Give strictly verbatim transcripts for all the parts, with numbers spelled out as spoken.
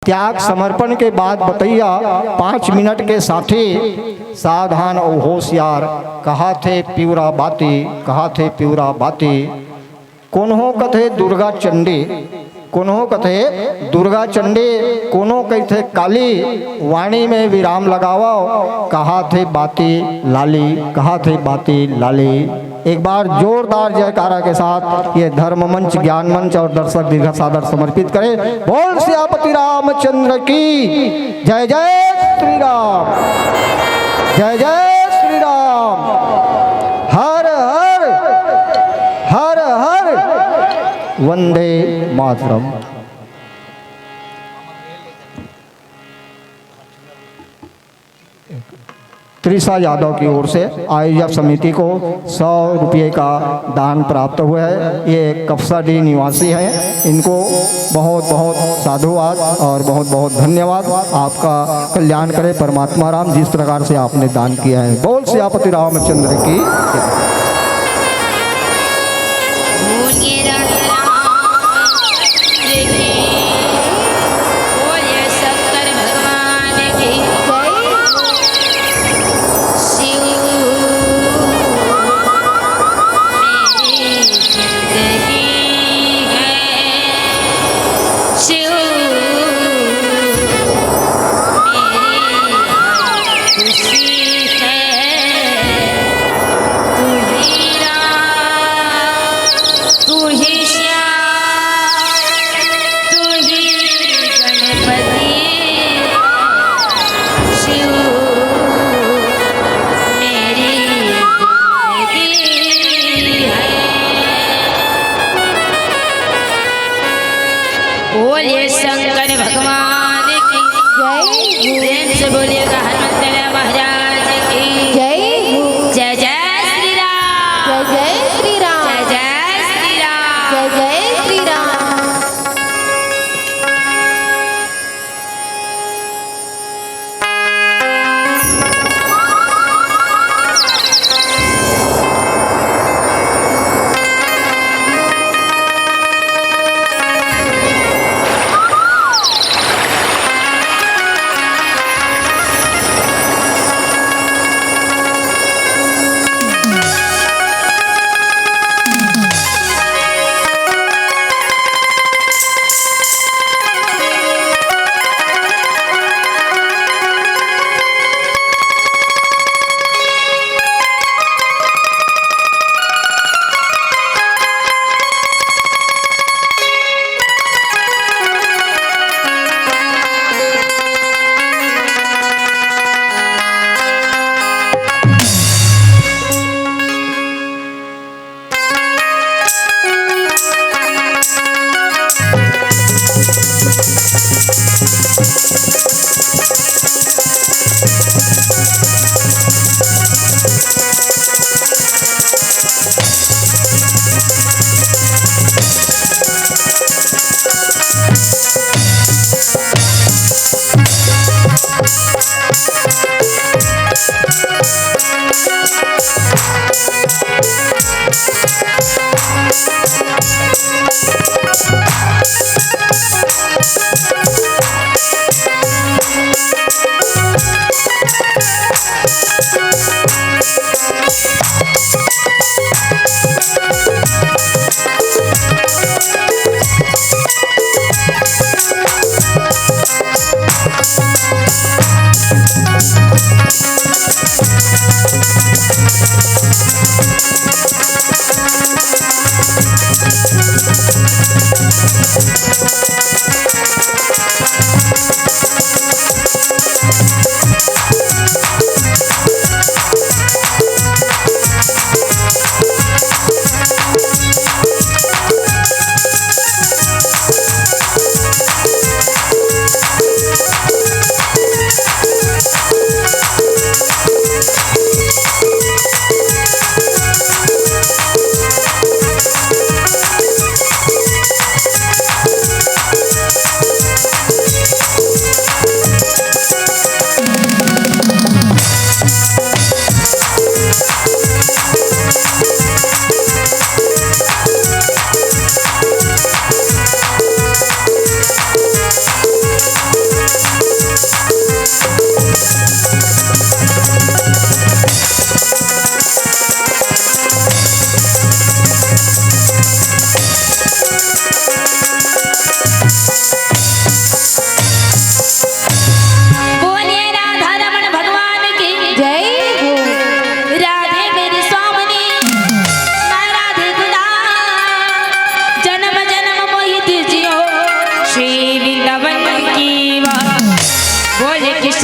त्याग समर्पण के बाद बतइया पाँच मिनट के साथी सावधान अउ होशियार, कहाथे पिउरा बाती, कहाथे पिउरा बाती। कोनो कथे दुर्गा चंडी, कोनो कथे दुर्गा चंडी, कोनो कहिथे काली। वाणी में विराम लगावव, कहाथे बाती लाली, कहाथे बाती लाली। एक बार जोरदार जयकारा के साथ ये धर्म मंच, ज्ञान मंच और दर्शक दीर्घ सादर समर्पित करें। बोल सियापति रामचंद्र की जय। जय श्री राम, जय जय श्री राम। हर हर, हर हर, वंदे मातरम। त्रिशा यादव की ओर से आयोजक समिति को सौ रुपये का दान प्राप्त हुआ है। ये कपसाडीह निवासी हैं, इनको बहुत बहुत साधुवाद और बहुत बहुत धन्यवाद। आपका कल्याण करे परमात्मा राम, जिस प्रकार से आपने दान किया है। बोल सियापति रामचंद्र की जय। बोलिए राम राम की, बोलिए शंकर भगवान की। शिव मेरी जिंदगी है, शिव मेरी खुशी है, तू ही राम, तू ही श्याम, तू ही गणपति, शिव मेरी जिंदगी है। बोलिए शंकर भगवान की जय। प्रेम से बोलिएगा हनुमंत महाराज की जय। जय जय श्री राम। जय जय श्री राम। जय जय श्री राम। जय जय श्री राम।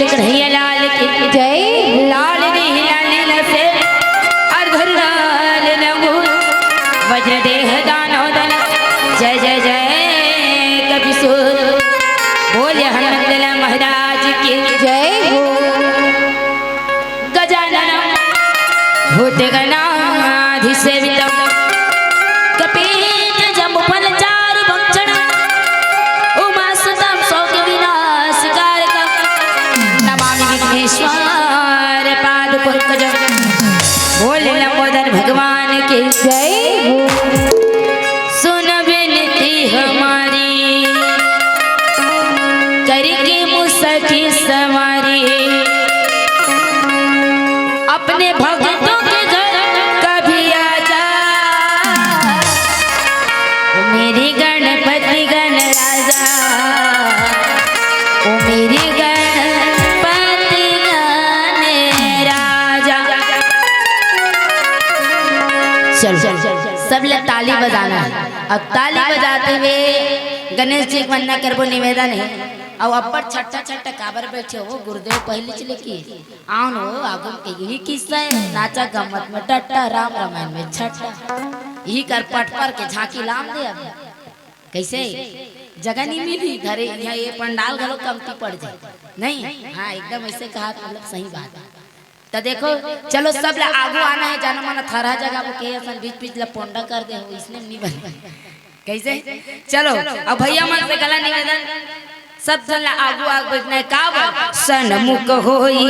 कन्हैया लाल की जय। लाल नीला नीला से अर्धर लाल नंगू वज्र देह दानोदन। जय जय जय कपिसूर। बोले हनुमंत लाल महाराज की जय हो। गजानन भूतगणाधिसेवितं कपीत जम्बुफल चारु भक्षण उमासुतं शोक विनाशकारकं नमामि विघ्नेश्वर पाद पंकजं। बोल लंबोदर भगवान की जय हो। सुन विनती हमारी करके मुसकी सवारी अपने भक्तों के घर कभी आ जा। ओ मेरे गणपति गणराजा, ओ मेरे गणपति गणराजा। चलो, सब लोग ताली बजाना है। अब ताली बजाते हुए गणेश जी की वंदना करबो, निवेदन है। अउ अब्बड़ छट्टा छट्टा काबर बैठे हो गुरुदेव, पहली चले की आउन हो, आगू में यही किस्सा है, नाचा गम्मत में डट्टा, राम रामायण में छट्टा। यही कर पट पर के झांकी लाम दे अब। कैसे? जगह नहीं मिली घरे, यहाँ ये पंडाल घलो कमती पड़ जाए। नहीं, हाँ, एकदम ऐसे कहा तो मतलब सही बात है। तो देखो, चलो सब ला आगू आना है, जाना मन थरहा जगह वो के असन बीच बीच ला पोंडा कर दे हो, इसने नहीं बने। कैसे? चलो, अब भैया मन से गला निवेदन, सब झन ला आगू आगू बैठना है। का बोल? सनमुख होई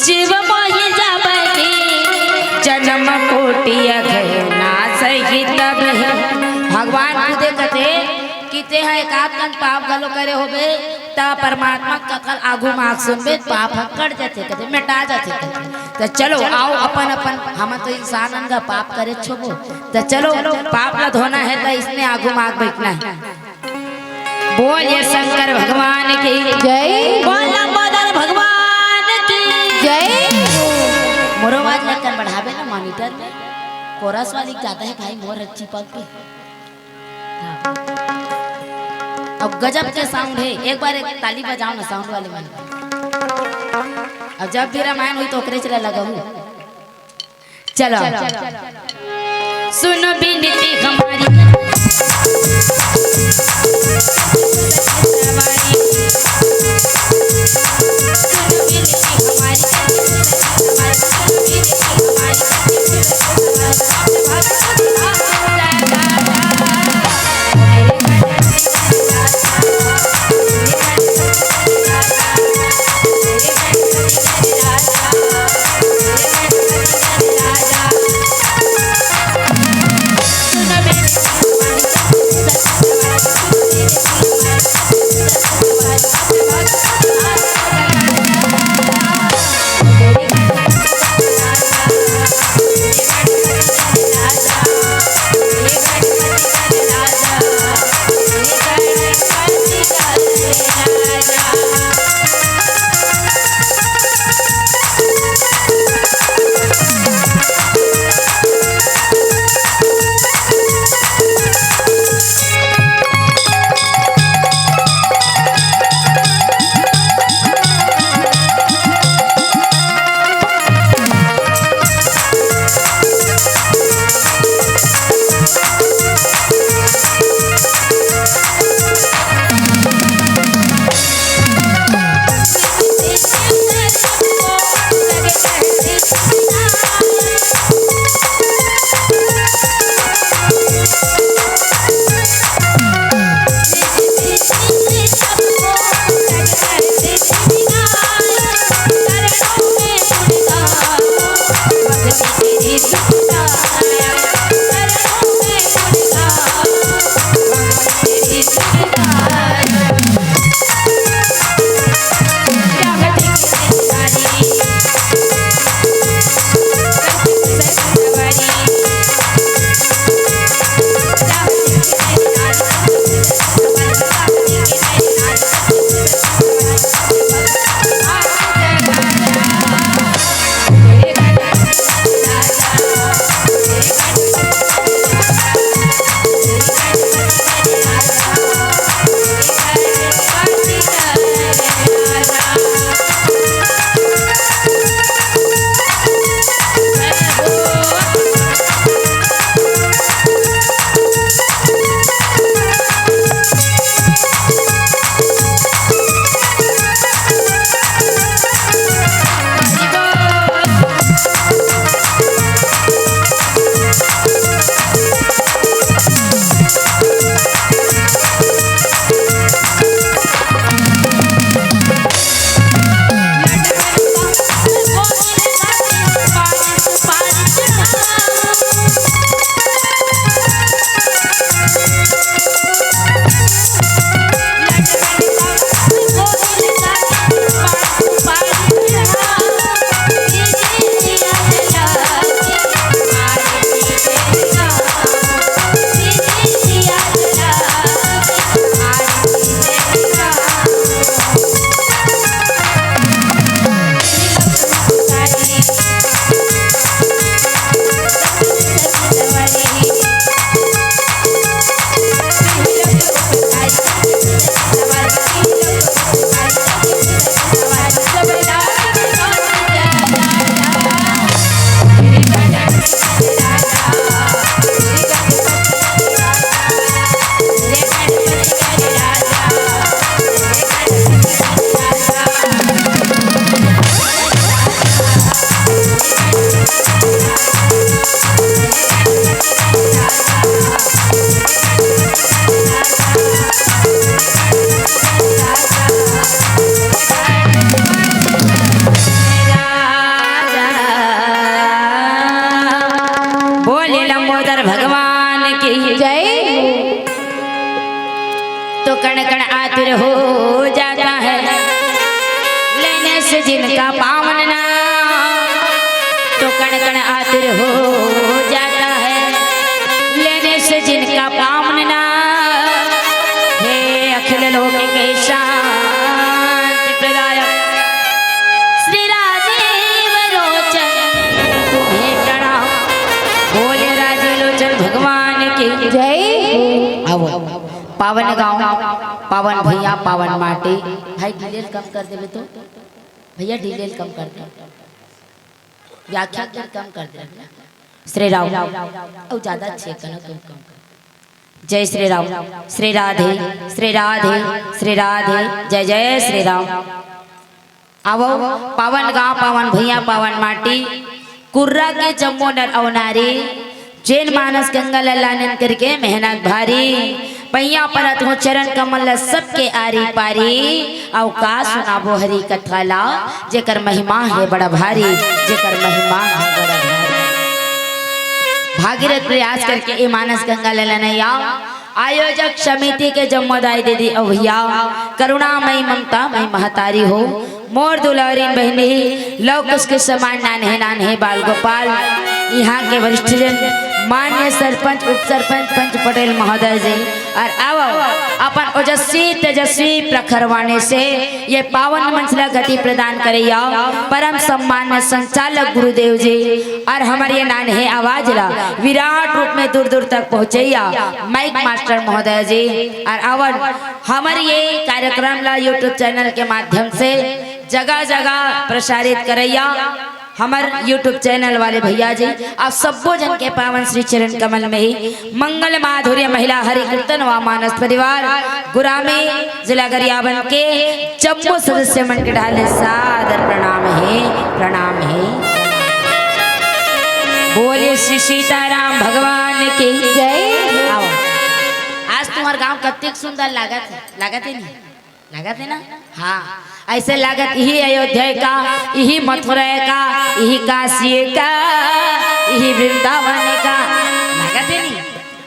जीव मोहि जब की, जन्म कोटि अघ नासहि तब है। भगवान खुदे कथे कि तेहा एकाध कन पाप घलो करे होबे, त परमात्मा कथल आगू माग सुनबे, पाप ह कट जाथे कथे, मेटा जाथे कथे। त चलो, आओ अपन अपन, हमन तो इंसान अन गा, पाप करे छोबो। त चलो, पाप ला धोना है त इसने आगू माग बैठना है। बोलिए शंकर भगवान की जय। बोल लंबोदर भगवान की जय। मोरो आवाज लक्कन बढ़ाबे ना मॉनिटर में, कोरस वाली ज्यादा है भाई, मोर चिपक के। हाँ। अब गजब के साउंड है, एक बार एक ताली बजाओ ना साउंड वाले मन। अब जब भी रामायण हुई तो ओकरे चला लगा हूँ। चलो। सुनो विनती हमारी। कण कण आतुर हो जाता है लेने से जिनका पावन नाम, तो कण कण आतुर हो जाता है लेने से जिनका पावन नाम। हे अखिल लोक के शांति प्रदायक श्री राजीव लोचन, तुम्हें प्रणाम। बोले राजीव लोचन भगवान की जय। आओ, पावन गांव, पावन भुइयां, पावन माटी। भाई, डिलेल कम कर देबे तो, भैया, डिलेल कम कर दे, व्याख्या कर कम कर दे। श्री राम, अउ ज्यादा अच्छे करो, तुम कम करो। जय श्री राम, श्री राधे, श्री राधे, श्री राधे, जय जय श्री राम। आवो, पावन गांव, पावन भुइयां, पावन माटी, कुर्रा के जम्मो नर अउ नारी, जेन मानस गंगा ल लानन करके मेहनत भारी, पैया परत हो चरण कमल ल सबके आरी पारी, अउ का सुनाबो हरि कथा ला, जेकर महिमा हे बड़ा भारी, जेकर महिमा हे बड़ा भारी। भागीरथ प्रयास करके ए मानस गंगा ल लनैया, आयोजक समिति के जम्मो दाई दीदी अउ भैया, करुणामयी ममतामयी महतारी हो, मोर दुलारिन बहिनी, लव कुश के समान नान्हे नान्हे बाल गोपाल, इहां के वरिष्ठ जन, मान्य सरपंच, उप सरपंच, पंच पटेल महोदय जी, अउ आवो, अपन ओजस्वी तेजस्वी प्रखर वाणी से ये पावन मंच ला गति प्रदान करैया परम सम्मान्य संचालक गुरुदेव जी अउ हमर ये नान्हे आवाज ला विराट रूप में दूर दूर तक पहुंचैया माइक मास्टर महोदय जी अउ अवन हमर ये कार्यक्रम ला YouTube चैनल के माध्यम से जगह जगह प्रसारित करैया हमर YouTube चैनल वाले भैया जी, आप सब्बो झन के पावन श्री चरण कमल में ही मंगल माधुर्य महिला हरि कीर्तन व मानस परिवार गुरामी जिला गरियाबंद के जम्मो सदस्य मन के ढाले सादर प्रणाम हे, प्रणाम हे। बोले श्री सीताराम भगवान की जय। आओ, आज तुम्हार गांव कतिक सुंदर लागत हे, लागत हे नहीं? लागत हे ना? हाँ, ऐसे लागत इही अयोध्या का, इही मथुरा का, इही काशी का, इही वृंदावन का, लागत हे नहीं?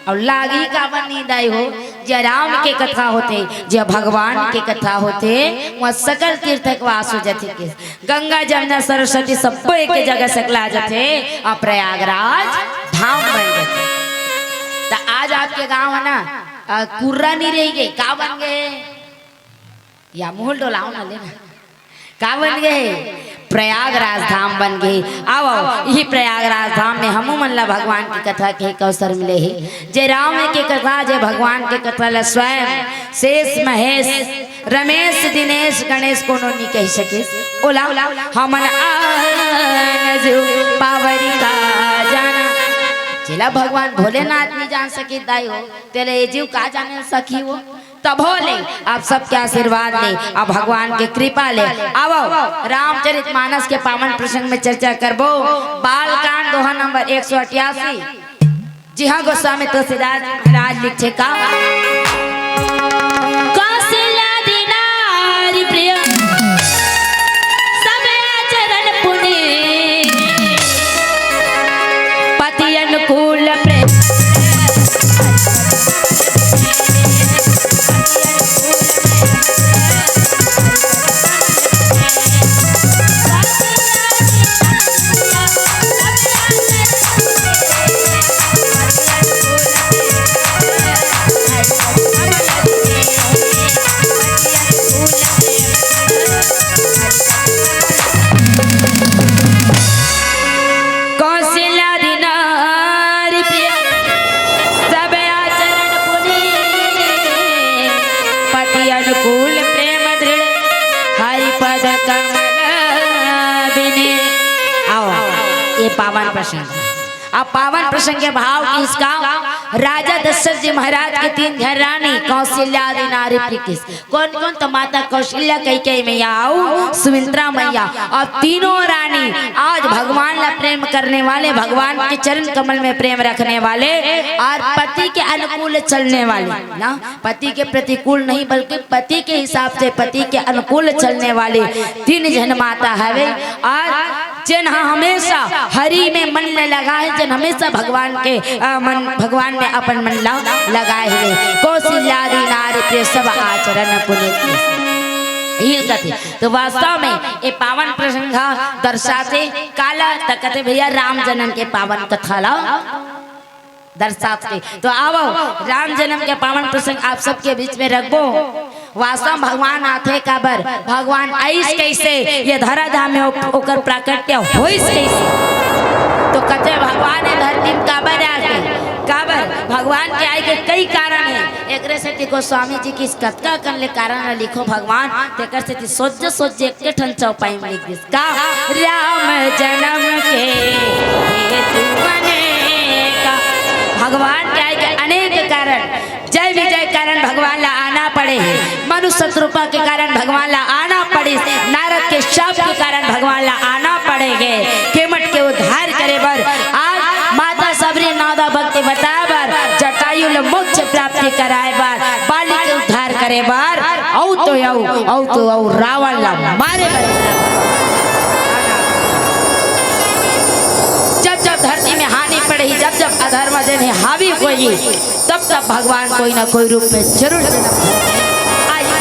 अउ लागी काबर नहीं दाई हो, जे राम के कथा होथे, जे भगवान के कथा होथे, वहाँ सकल तीर्थ के वास हो जाथे के। गंगा, जमुना, सरस्वती सब्बो एक जगह सकला जाथे, अउ प्रयागराज धाम बन जाथे। त आज आपके गांव हे ना, अ, कुर्रा नहीं रही गे, का बन गे? या मुहूं ल डोलाव न लेना। का बन गे? प्रयागराज धाम बन गे। आओ, आओ, इही प्रयागराज धाम में हमू मन ला भगवान के कथा के एक अवसर मिले हे। जे राम के कथा, जे भगवान के कथा ला स्वयं शेष महेश, रमेश, दिनेश, गणेश कोनो नी कहि सकिस। ओला हमन आन जीव पावरी का जाना। जेला भगवान भोलेनाथ नी जान सकिस दाई हो, तेला ये जीव का जाने सकही हो? तभो ले आप सबके आशीर्वाद ले, अउ भगवान के कृपा ले, आवो रामचरित मानस के पावन प्रसंग में चर्चा करबो। बालकांड दोहा नंबर एक सौ अट्ठासी। जी हाँ, गोस्वामी तुलसीदास जी महाराज लिखे का, कौशल्या दीनारि प्रिय सब आचरण पुनीत, पति अनुकूल प्रेम कौशल्या दीनारि प्रिय सब आचरण पुनीत, पति अनुकूल प्रेम दृढ़ हरि पद कमल बिनीत। आओ, ये पावन प्रसंग, अब पावन प्रसंग के भाव की इसका राजा दशरथ जी महाराज के तीन झन रानी कौशल्या दीनारि प्रिय किस कौन कौन? तो माता कौशल्या, कैकेयी मैया अउ सुमित्रा मैया। अउ तीनों रानी आज भगवान ला प्रेम करने वाले, भगवान के चरण कमल में प्रेम रखने वाले अउ पति के अनुकूल चलने वाले ना, पति के प्रतिकूल नहीं बल्कि पति के हिसाब से, पति के अनुकूल चलने वाले तीन झन माता हवे। अउ जेन ह हमेशा हरि में मन ल लगाए, जेन हमेशा भगवान के, अ, मन, भगवान में अपन मन ल लगाए हे। कौशल्यादि नारी प्रिय सब आचरण पुनीत। ये कथे। तो वास्तव में ये पावन प्रसंग ह दर्शाथे काला, त कथे भैया राम जन्म के पावन कथा ला दर्शाथे। तो आवो, राम जन्म के पावन प्रसंग आप सबके बीच में रखबो। वास्तव में भगवान आथे काबर, भगवान आइस कैसे, ये धराधाम में ओ-, ओकर प्राकट्य होइस कैसे। तो कथे भगवान ये धरती में काबर आथे, काबर भगवान के आए के कई कारण हे। एकरे सेती गोस्वामी जी किस कतका कन ले कारण ल लिखो भगवान, तेकर सेती सोच सोच एक ठन चौपाई में लिख दिस। का? राम जन्म के हेतु अनेका। भगवान के आए के अनेक कारण, जय विजय कारण भगवान ला आना पड़े हे, मनुष्य रूपा के कारण भगवान ला आना पड़े, नारद के शाप के कारण भगवान ला आना पड़े हे, केमट के उद्धार करे बर, आज माता सबरी नादा भक्ति बताए बर, जटायु ल मोक्ष प्राप्ति कराए बर, बाली के उद्धार करे बर, अउ तो अउ, अउ तो अउ रावण ला मारे बर। जब जब धरती में हानि पड़ही, जब जब अधर्म जन हे हावी होही, तब तब भगवान कोई ना कोई रूप में जरूर जन्म धरथे। आइए,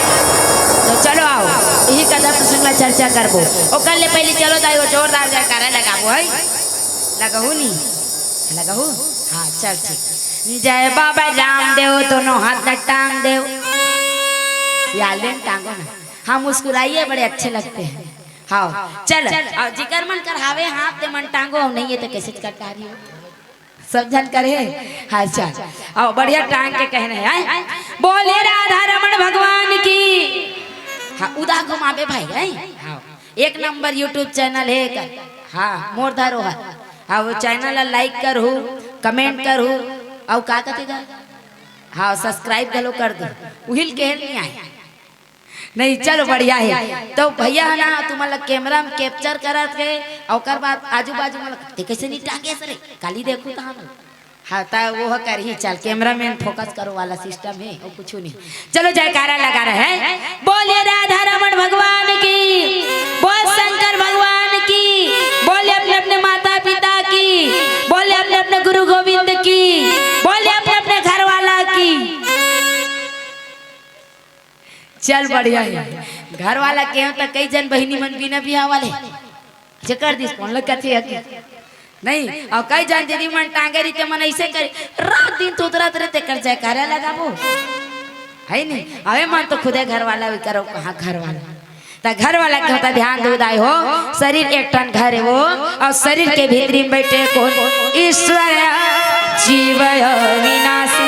तो चलो आओ, यही कथा प्रसंग ला चर्चा करबो। ओकर ले पहले चलो दाई, वो जोरदार जयकारा लगाबो है। लगहू नी? लगहू? हाँ, चल ठीक। जय बाबा रामदेव, दोनों हाथ में टांग देव। या लेन टांगो ना। हाँ, मुस्कुराइए, बड़े अच्छे लगते हैं। हाँ, चल। और जिकर मन कर हावे हाथ ते मन टांगो, नहीं है तो कैसे कर रही हो? सब झन करे? हाँ, चल। और बढ़िया टांग के कहने हैं, हैं? बोलिए राधा रमण भगवान की। हाँ, उदा घुमावे भाई, हैं? हाँ। एक नंबर YouTube चैनल हे एकर। हाँ, मोर धरोहर। हाँ, वो चैनल ला like करहू, comment करहू, अउ का कथे गा? हाँ, subscribe घलो कर दू। उहिल केहल नहीं आए। नहीं, चलो बढ़िया हे। तो भैया हे ना, तुमन ला camera में capture करत हे, ओकर बाद आजू बाजू मन ला, "ते कैसे नहीं टांगे सरे?" काली देखू तो हम। हाँ, त वो ह करही, चल, cameraman focus करो वाला system हे, वो कुछ नहीं। चलो, जयकारा लगा रहे हैं। बोलिए राधा रमण भगवान की, बोल शंकर भगवान की, बोलिए अपने अपने माता पिता की, बोलिए अपने अपने गुरु गोविंद की, बोलिए अपने अपने घर वाला की। चल, बढ़िया हे। घर वाला के हो त कई जन बहिनी मन बिना बिहाव वाले जेकर दिस कौन लगत हे कि नहीं, अउ कई जन दीदी मन टांगे रहिथे मन ऐसे करे, रात दिन थोतरत रहिथे, कर जयकारा लगाबो, है नहीं? अबे मन तो खुदे घर वाला भी करो, कहाँ घर वाला? त घर वाला के होता ध्यान दे उदाई हो, शरीर एक ठन घर हे वो, अउ शरीर के भीतरी में बैठे कौन? ईश्वर जीव अविनाशी।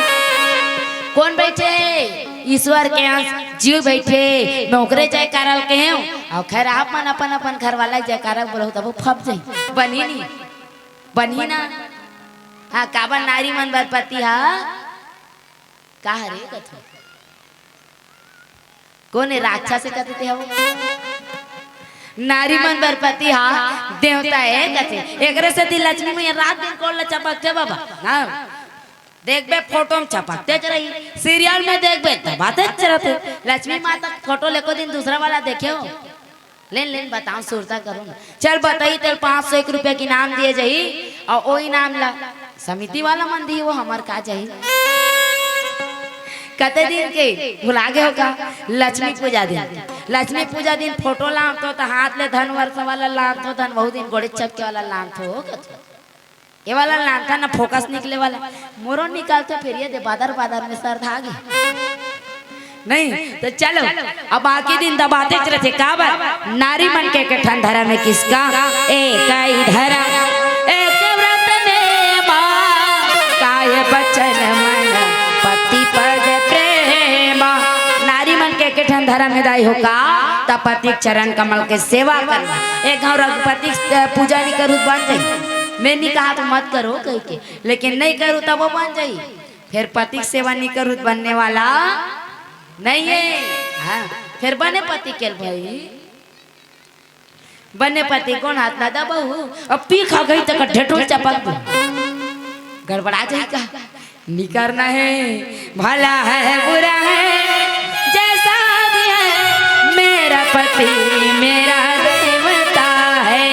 कौन बैठे हे? ईश्वर के अंश जीव बैठे। मैं ओकरे जयकारा ल कहे हूँ। अउ खैर, आप मन अपन अपन घर वाला जयकारा बोलहू तब वो फप जाही, बनही नहीं, बनही ना। हाँ, काबर नारी मन बर पति हा का हरे कथे? कोन हे राक्षस हे कथे ते हव? नारी मन बर पति हा देवता हे कथे। एकरे सेती लक्ष्मी मैया रात दिन कोन ल चपकथे बाबा? हाँ। देखबे फोटो में चपकतेच रही, serial में देखबे दबातेच रहिथे। लक्ष्मी माता के फोटो लेको दिन दूसरा वाला देखे हो? लेन लेन बताओ, सुरता करो ना। चल बताई, तेल पाँच सौ एक रुपया के इनाम दिए जाही, अउ ओ इनाम ला समिति वाला मन दिही, वो हमर का जाही? कते दिन के भुला गे हो का? लक्ष्मी पूजा दिन। लक्ष्मी पूजा दिन फोटो लानथो त हाथ ले धन वर्ष वाला लानथो, धन बहुत दिन गोड़े चपके वाला लानथो, हो कथे। ये वाला लानथा ना, focus निकले वाला। मोरो निकालथे, फिर ये दे बादर बादर में सरधा गे। नहीं, तो चलो, अब बाकी दिन दबातेच रहिथे, काबर? नारी मन के एक ठन धरम हे किसका? एक ही धरम, एक व्रत नेमा, काय बचन मन, पति पद प्रेमा। नारी मन के एक ठन धरम हे दाई हो का? त पति के चरण कमल के सेवा करना। एक घाव रघुपति के पूजा नहीं करू त बन जाही। मैं नहीं कहा तो मत करो कह के, लेकिन नहीं करू तब वो बन जाही। फिर पति के सेवा नहीं करू त बनने वाला नहीं हे। हाँ, फिर बने पति के भाई, बने पति कोन हाथ ला दबहू? अब पी खा गई त ढेटोल चपक दू, गड़बड़ा जाही का? नहीं करना हे, भला हे बुरा हे, जैसा भी हे, मेरा पति मेरा देवता हे।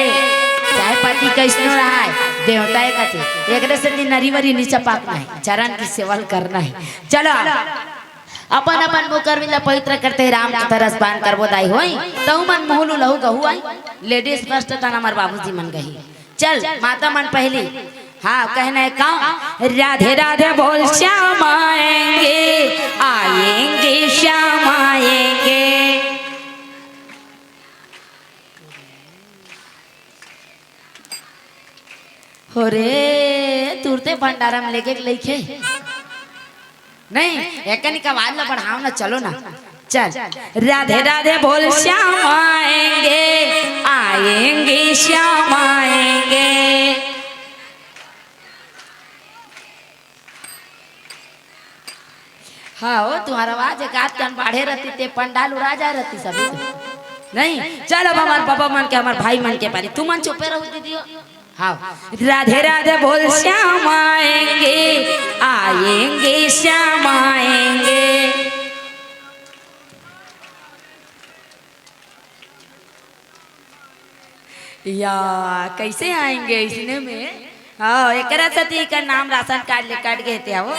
वैष्णव रहा है, देवता है कथे। एकरे से दिन नरी वरी नीचा पाकना है, चरण की सेवा करना है। चलो, अपन अपन मुखर ला पवित्र करते राम के तरस पान करबो दाई होई। तहु मन मुहलू लहू गहू आई। लेडीज फर्स्ट तना हमार बाबूजी मन गही। चल माता मन पहली। हाँ, कहना है का? राधे राधे बोल श्याम आएंगे, आएंगे श्याम आएंगे। हो रे, तुरते भंडारा में लेके लइके। नहीं, एकनी का आवाज ला बढ़ाओ ना, चलो ना। चल, राधे राधे बोल श्याम आएंगे, आएंगे श्याम आएंगे। हाँ हो, तुम्हार आवाज एक आध कन बाढ़े रहती ते पंडाल उड़ा जाए रहती सभी तो। नहीं, चल अब हमार बाबा मन के, हमार भाई मन के पारी, तुमन चुपे रहो दीदी हो। हाँ, राधे राधे बोल श्याम आएंगे, आएंगे श्याम आएंगे। या, कैसे आएंगे इसने में? हाँ, एकरा सती एकर नाम राशन कार्ड ले कट गए थे वो।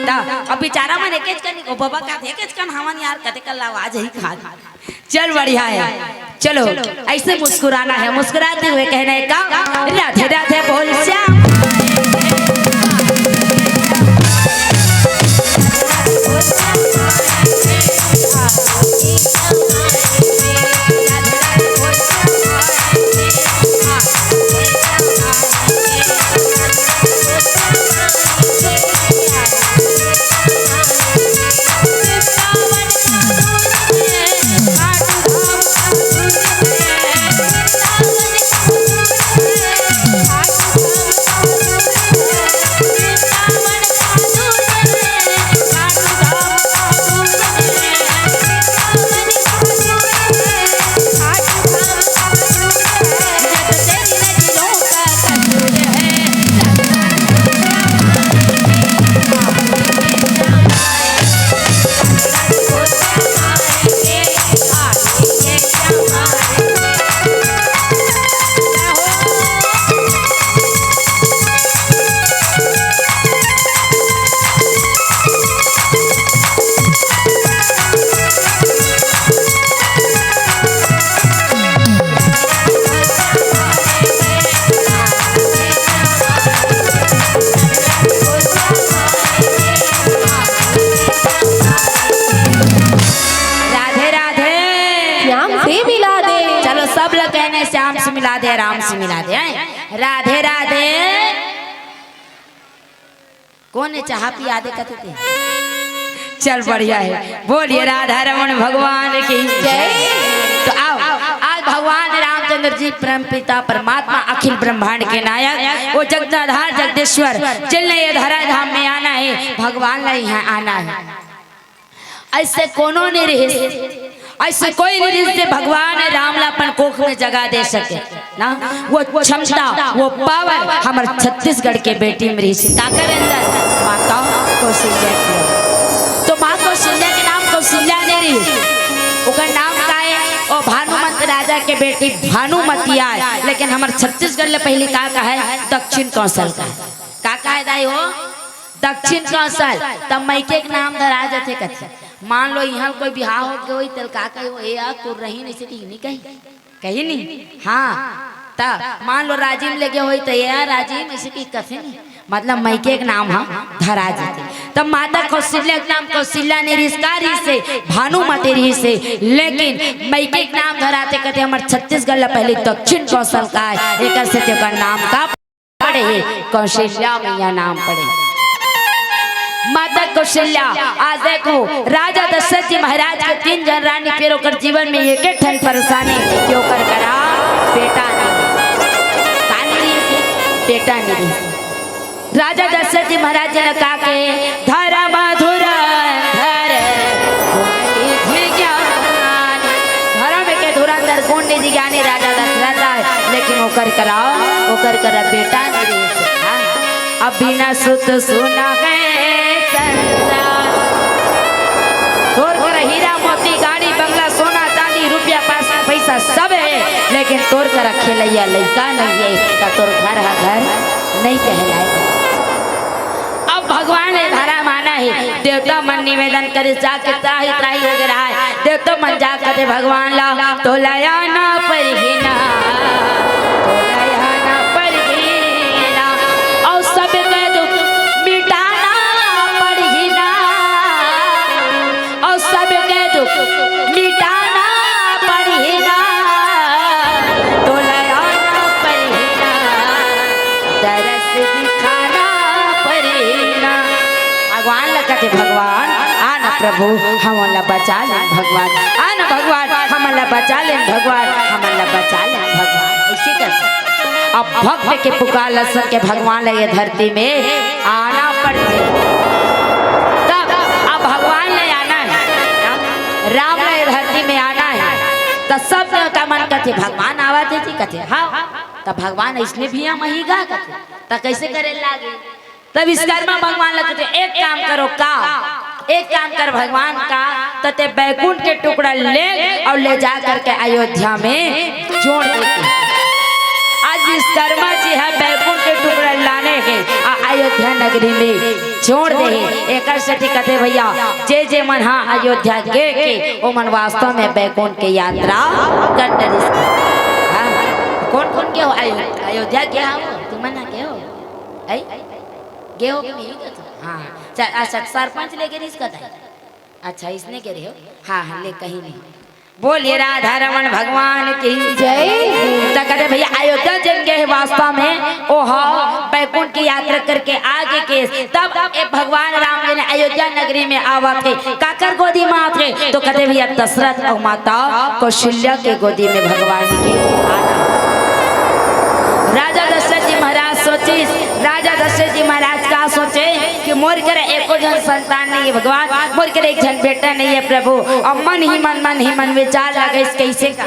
ता, अब बेचारा मन एकेच कन, ओ बाबा का एकेच कन हवन यार, कते कल आवाज ही खा। चल बढ़िया है, चलो ऐसे मुस्कुराना है, मुस्कुराते हुए कहना है का? राधे राधे बोल श्याम। राधे राधे। श्याम से मिला दे। चलो सब लोग कहने, श्याम से मिला दे, राम से मिला दे, हैं? राधे राधे। कौन है चाहा पिया दे कथे ते? चल बढ़िया है, बोलिए राधा रमन भगवान की जय। तो आओ, आज भगवान रामचंद्र जी परम पिता परमात्मा अखिल ब्रह्मांड के नायक, वो जगदाधार जगदीश्वर, जिनने ये धरा धाम में आना है, भगवान ला यहाँ आना है। ऐसे कोनो नहीं रहिस, ऐसे कोई नहीं रहिस जे भगवान राम ला अपन कोख में जगा दे सके ना। वो क्षमता, वो पावर हमर छत्तीसगढ़ के बेटी में रहिस। काकर अंदर? माता कौशल्या के। तो माँ कौशल्या के नाम कौशल्या नहीं रहिस, ओकर नाम का है? ओ भानुमंत राजा के बेटी भानुमती आय। लेकिन हमर छत्तीसगढ़ ले पहली का कहे? दक्षिण कौशल का। का कहे दाई हो? दक्षिण कौशल। तब मइके के नाम धरा जथे कथे। मान लो इहाँ कोई बिहाव हो गए होई, तेल का कही हो, "ए यार, तोर रही नहीं से कही नहीं कही।" कही नहीं? हाँ। तब मान लो राजिम लेगे होई, तो "ए यार, राजिम," ऐसे कही कथे नहीं। मतलब मइके के नाम हा धरा जथे। तब माता कौशल्या के नाम कौशल्या नहीं रहिस, का रहिस हे? भानुमती रहिस हे। लेकिन मइके के नाम धराते कथे हमर छत्तीसगढ़ ला पहली दक्षिण कौशल का है, एकर से तेकर नाम का पड़े हे, कौशल्या मैया नाम पड़े। माता कौशल्या, आज देखो, राजा दशरथ जी महाराज के तीन जन रानी, फिर ओकर जीवन में एक ठन परेशानी कि ओकर करा बेटा नहीं, का नहीं रहिस, बेटा नहीं रहिस। राजा दशरथ जी महाराज जी ने कहा के, "धर्म धुरंधर गुण निधि ज्ञान।" धर्म के धुरंधर गुण निधि ज्ञानी राजा दशरथ आय, लेकिन ओकर करा, ओकर करा बेटा नहीं रहिस। हाँ। अब बिना सुत सुना है संसार। तोर करा हीरा मोती, गाड़ी बंगला, सोना चांदी, रुपया, पैसा, पैसा सब है, लेकिन तोर करा खेलइया लइका नइ हे, त तोर घर ह घर नइ कहलाय। अब भगवान ले धरा माना हे, देवता मन निवेदन करे, जाके त्राहि त्राहि होगे रहय। देवता मन जाके कथे भगवान ला, "तोला आना परही ना, तोला आना परही ना, अउ सबके दुख मिटाना परही ना।" अउ सबके दुख मिटाना परही ना, तोला आना परही ना, दरस दिखाना परही ना। भगवान ला कथे, "भगवान, आना प्रभु, हमन ला बचा ले भगवान, आना भगवान, हमन ला बचा ले भगवान, हमन ला बचा ले भगवान।" अइसे कर अब भक्त के पुकार ल सुन के भगवान ल ये धरती में आना पड़थे। तब अब भगवान ल आना हे, राम ल ये धरती में आना हे, त सब देवता मन कथे, "भगवान आवत हे जी?" कथे, "हाँ।" त भगवान अइसने भी हम ही गा कथे, त कइसे करे लागे? तब विश्वकर्मा भगवान ल कथे, "एक काम करो का, एक काम कर भगवान का, त ते बैकुंठ के टुकड़ा ले अउ ले जा करके अयोध्या में जोड़ देते।" आज विश्वकर्मा जी ह बैकुंठ के टुकड़ा लाने हे अउ अयोध्या नगरी में जोड़ दे हे। एकर सेती कथे भइया, जे जे मन ह अयोध्या गे के, ओमन वास्तव में बैकुंठ के यात्रा कर डरिस। हाँ, कोन कोन गे हो अयो-, अयोध्या गे हो? तुमन ह गे हो? आई? गे हो कि नहीं गे हो? हाँ। च-, अच्छा, सरपंच ले गे रहिस कथे? अच्छा, अइसने गे रहे हो? हाँ, हाँ, ले कहीं नहीं। बोलिए राधा रमन भगवान की जय। त कथे भइया, अयोध्या जेन गे हे वास्तव में, ओह बैकुंठ की यात्रा करके आगे के, तब ए भगवान राम जी ने अयोध्या नगरी में आवत हे, काकर गोदी में आवत हे, तो कथे भइया दशरथ अउ माता कौशल्या के गोदी में भगवान के आना। राजा दशरथ जी महाराज सोचिस, राजा दशरथ जी महाराज का सोचे कि मोर करा एको झन संतान नइ हे भगवान, मोर करा एक झन बेटा नइ हे प्रभु। अउ मन ही मन, मन ही मन विचार लगाइस कइसे का?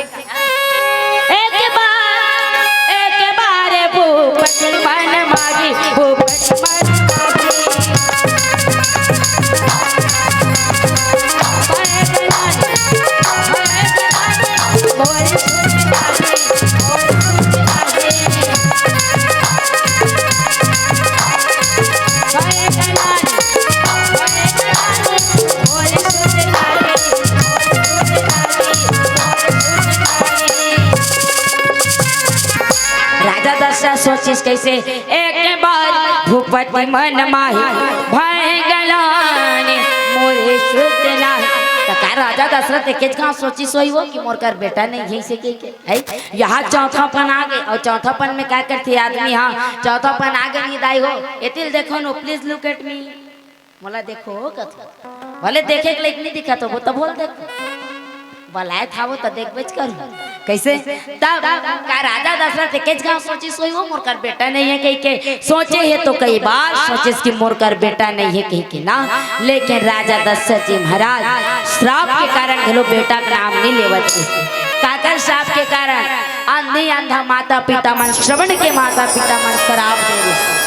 एक बार, एक बार भूपति मन माही, भूपति मन माही। राजा दशरथ सोचिस कइसे, एक बार भूपति मन माही, भय गलानी मोरे श्रुत नाही। त का राजा दशरथ एकेच घांव सोचिस होही वो कि मोर कर बेटा नइ हे, अइसे कहिके, है? यहाँ चौथापन आगे, अउ चौथापन में का करथे आदमी? हाँ, चौथापन आगे नहीं दाई हो, एती ल देखो न, please look at me। मोला देखो हो कथे। भले देखे के लायक नइ दिखत हो, वो तो बोल दे। बलाए था वो तो देखबेच करू। कइसे? तब का राजा दशरथ एकेच घांव सोचिस होही वो मोर कर बेटा नइ हे कहिके? सोचे हे तो कई बार सोचिस कि मोर कर बेटा नइ हे कहिके ना। लेकिन राजा दशरथ जी महाराज श्राप के कारण घलो बेटा के नाम नइ लेवत हे। काकर श्राप के कारण? अंधी अंधा माता पिता मन, श्रवण के माता पिता मन श्राप दे रहिस।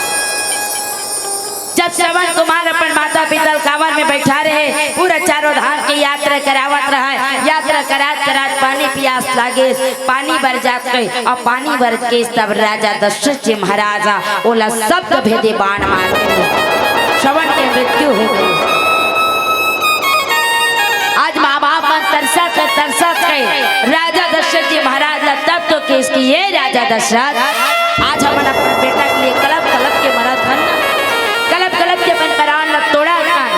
जब श्रवण कुमार अपन माता पिता ल कांवर में बइठा रहे, पूरा चारों धाम के यात्रा करावत रहय, यात्रा करात करात पानी पियास लागे, पानी बर जात गए, अउ पानी बर के तब राजा दशरथ जी महाराज ह ओला शब्द भेदी बाण मार के श्रवण के मृत्यु हो गई। आज माँ बाप मन तरसत हे, तरसत हे। राजा दशरथ जी महाराज ला तब तो कहिस कि ये राजा दशरथ, आज हमन अपन बेटा के लिए कलप कलप के मरत हन ना, कलप कलप के अपन प्राण ला तोड़त हन।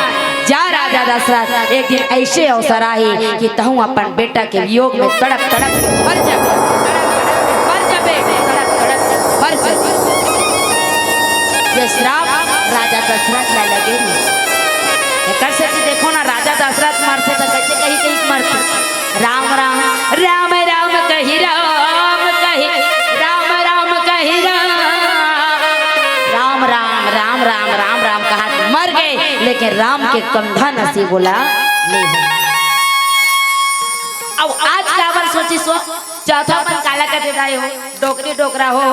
जा राजा दशरथ, एक दिन अइसे अवसर आही कि तहूँ अपन बेटा के वियोग में तड़प तड़प के मर जाबे, तड़प तड़प के मर जाबे, तड़प तड़प के मर जाबे। ये श्राप राजा दशरथ ला लगे रहिस। एकर सेती देखो ना, राजा दशरथ मरथे त कइसे कहि कहि के मरथे, "राम राम, राम राम कहि राम कहि, राम राम कहि राम, राम राम, राम राम, राम राम" कहत मर गे, लेकिन राम के कंधा नसीब ओला नइ होय। अउ आज काबर सोचिस हो, चौथापन काला कथे दाई हो, डोकरी डोकरा हो,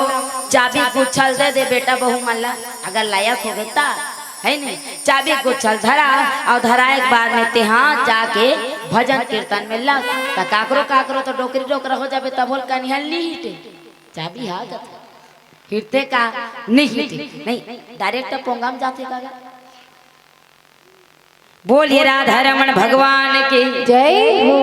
चाबी गुच्छा ल दे दे बेटा बहू मन ला, अगर लायक होगे त। है नहीं? चाबी गोछल धरा, अउ धराए के बाद में तेहा जाके भजन कीर्तन में लग। त काकरो काकरो तो डोकरी डोकरा हो जाबे, तभो ल कनिहा नी हिटे। चाबी हा कथे। हिरथे का? नहीं हिरथे। नहीं, direct पोंगा म जाथे का गा? बोलिए राधा रमन भगवान की। जय हो।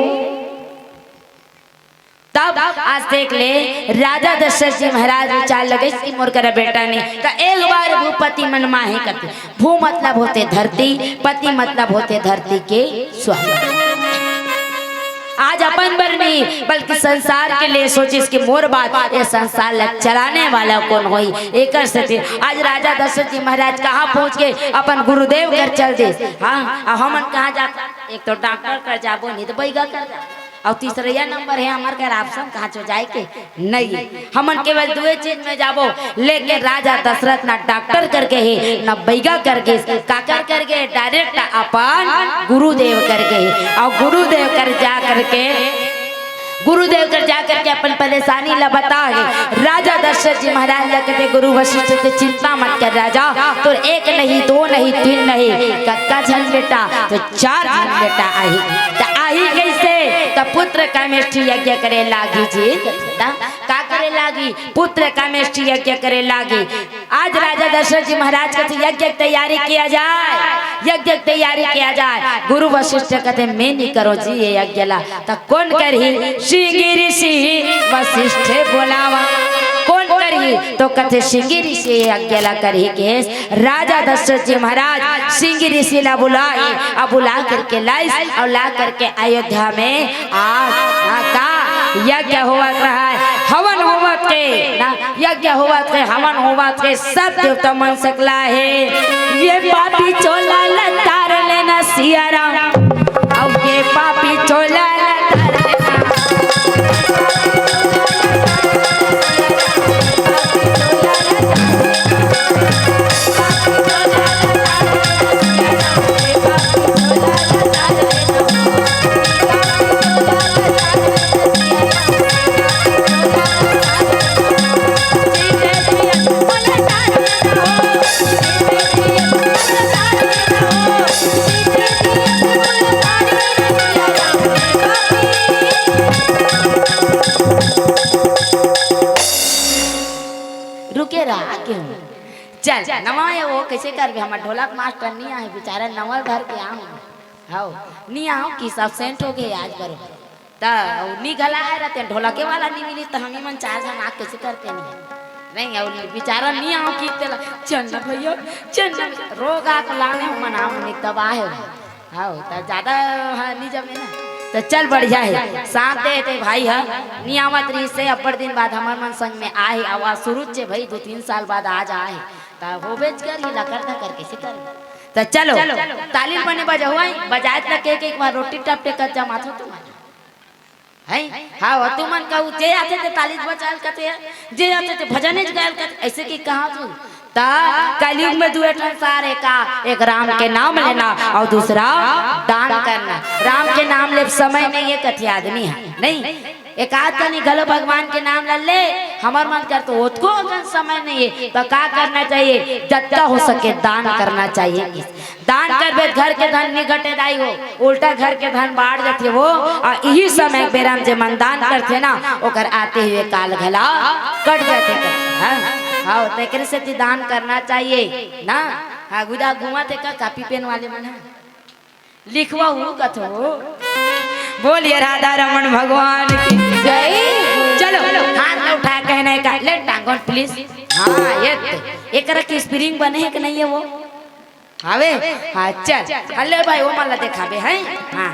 तब आज देख ले, राजा दशरथ जी महाराज विचार लगे कि मोर करा बेटा नहीं, त एक बार भूपति मन माहे कथे। भू मतलब होथे धरती, पति मतलब होथे धरती के स्वामी। आज अपन बर नहीं, बल्कि संसार के लिए सोचिस कि मोर बाद ये संसार ला चलाने वाला कोन होही। एकर सेती आज राजा दशरथ जी महाराज कहाँ पहुँच गे, अपन गुरुदेव कर चल देस। हाँ, अब हमन कहाँ जात? एक तो डॉक्टर कर जाबो, नहीं तो बैगा कर जाबो। अउ तीसरइया नंबर हे हमर कर option, कहाँ चो जाए के नहीं। हमन केवल दुए चीज में जाबो, लेकिन राजा दशरथ ना डॉक्टर करके हे, ना बैगा करके, काकर करके, direct अपन गुरुदेव करके हे। अउ गुरुदेव कर जा करके, गुरुदेव कर जा करके अपन परेशानी ला बता हे। राजा दशरथ जी महाराज ला कथे, गुरु वशिष्ठ के चिंता मत कर राजा, तोर एक नहीं, दो नहीं, तीन नहीं, कतका झन बेटा, तो चार झन बेटा आही। त आही कैसे? त पुत्र कामेष्ठी यज्ञ करे लागी जी। त का करे लागी? पुत्र कामेष्ठी यज्ञ करे लागी। आज राजा दशरथ जी महाराज कथे यज्ञ के तैयारी किया जाए, यज्ञ के तैयारी किया जाए। गुरु वशिष्ठ कथे, मैं नहीं करो जी ये यज्ञ ला। त कोन करही? श्रृंगी ऋषि वशिष्ठ बोलावा। कोन करही? तो कथे श्रृंगी ऋषि ये यज्ञ ला करही। के राजा दशरथ जी महाराज श्रृंगी ऋषि ला बुलाए, अउ बुला करके लाइस, अउ ला करके अयोध्या में आ, आ का यज्ञ होवत रहा है, हवन होवत के ना, यज्ञ होवत के, हवन होवत के, सब देवता मन सकला हे। ये पापी चोला ला तार लेना सिया राम, अउ ये पापी चोला ला तार लेना। रुके रहा, क्यों? चल, नवा हे वो, कैसे करबे? हमर ढोलक मास्टर नहीं आहे, बेचारा नवा धर के आऊँ। हव, नहीं आऊँ कि absent हो गए आज बरोबर। त अउ नी घला आए रहते, ढोलके वाला नी मिली, त हम ही मन चार झन आग कैसे करते नहीं? नहीं, अउ बेचारा नी आऊँ कि तेला, चल ना भैया, चल ना। रोग आग लाने मन आऊँ नहीं, तब आहे। हव, त ज्यादा, हाँ, नी जमे ना। त चल, बढ़िया हे, साथ दे ते भाई ह, नी आवत रहिस हे, अब्बड़ दिन बाद हमर मन संग में आहे, अउ आज सुरुज हे भाई, दू तीन साल बाद आज आहे, त होबेच करही, लकर धकर कैसे करही? त चलो, ताली बने बजाओ, आई, बजाए त के, के एक बार रोटी टपटे कर जमात हो तुमन। हैं? हाँ, हो तुमन कहू, जे आथे ते ताली बजाल कथे, जे आथे ते भजन गायल कथे, ऐसे कि कहा तू? त कलयुग में दुए ठन सार हे का, एक राम के नाम लेना अउ दूसरा दान करना। राम के नाम ले समय नहीं हे कथे आदमी ह, नहीं? एक आध कनी घलो भगवान के नाम ल ले, हमर मन कर तो ओतको अकन समय नहीं हे, त का करना चाहिए? जतका हो सके दान करना चाहिए। दान करबे त घर के धन नी घटे दाई हो, उल्टा घर के धन बाढ़ जाथे वो। अउ इही समय बेरा म जे मन दान करथे ना, ओकर आते हुए काल घला कट जाथे। हाँ, हाँ, तेकरे सेती दान करना चाहिए ना। हाँ, गुदा घूमत हे का, copy pen वाले मन ह? लिखवा हूँ कथो। बोलिए राधा रमन भगवान की जय। चलो, हाथ में उठा कहने का, ले टांगन please। हाँ, ये ते। एकरा की spring बने हे कि नहीं हे वो? हवे? हाँ, चल। अले भाई, वो मन ला देखाबे, हैं? हाँ।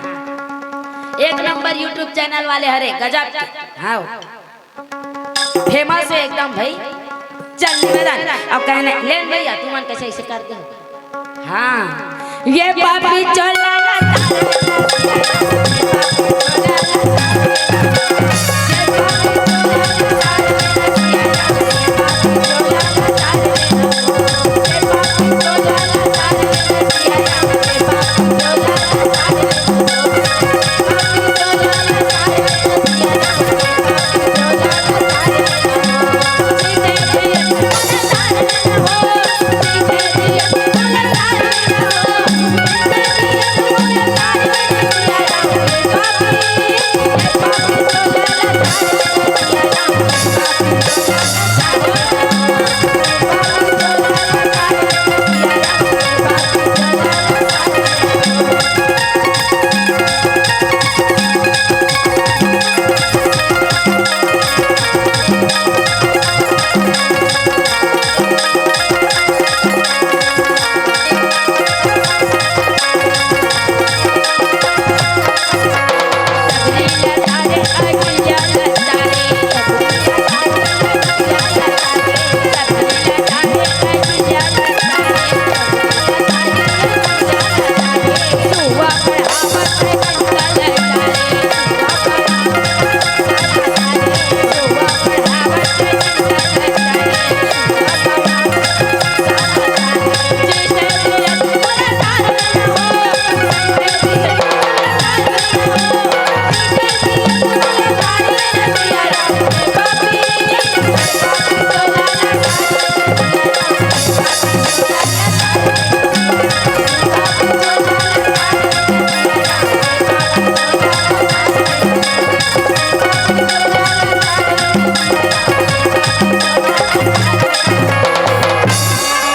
एक नंबर YouTube channel वाले हरे, गजब के। हाँ। Famous हे एकदम भाई। चल निवेदन, अब कहने, लेन भैया, तुमन कैसे ऐसे करते हो? हाँ। ये पापी चोला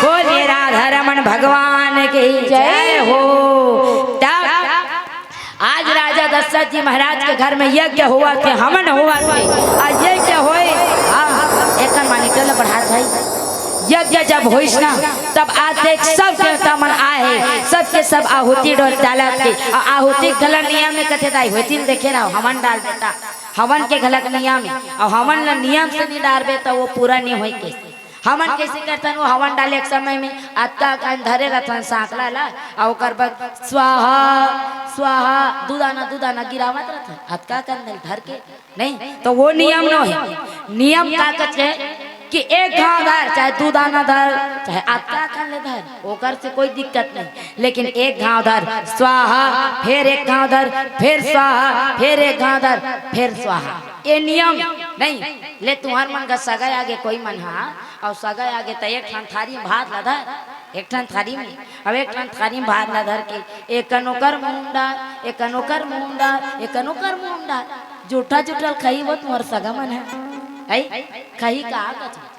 बोलिए राधा रमन भगवान की जय हो। तब आज राजा दशरथ जी महाराज के घर में यज्ञ होवत हे, हवन होवत हे, अउ यज्ञ होय, हाँ, एकर मानी चल बढ़ात भाई, यज्ञ जब होइस ना, तब आज देख सब देवता मन आए हे, सबके सब आहुति डोल डालत हे, अउ आहुति घला नियम में कथे दाई होतिन देखे रहो, हवन डाल देता, हवन के घलक नियम हे, अउ हवन ला नियम से नहीं डारबे त वो पूरा नहीं होई के। हमन कइसे करथन, वो हवन डाले के समय में अतका कन धरे रथन सांकला ला, अउ ओकर बाद स्वाहा, स्वाहा, दू दाना, दू दाना गिरावत रथन, अतका कन धर के, नहीं, तो वो नियम नो हे। नियम का कथे कि एक घाव धर, चाहे दू दाना धर, चाहे अतका कन ले धर, ओकर से कोई दिक्कत नहीं, लेकिन एक घाव धर, स्वाहा, फिर एक घाव धर, फिर स्वाहा, फिर एक घाव धर, फिर स्वाहा, ये नियम नहीं। ले तुहर मन का सगा आगे कोई मन हा, अउ सगा आगे त एक ठन थारी में भात ला धर, एक ठन थारी में, अब एक ठन थारी में भात ला धर के एक कन ओकर मुंह डार, एक कन ओकर मुंह डार, एक कन ओकर मुंह डार, जूठा जूठा ल खाही वो तुहर सगा मन है, है? खाही का कथे?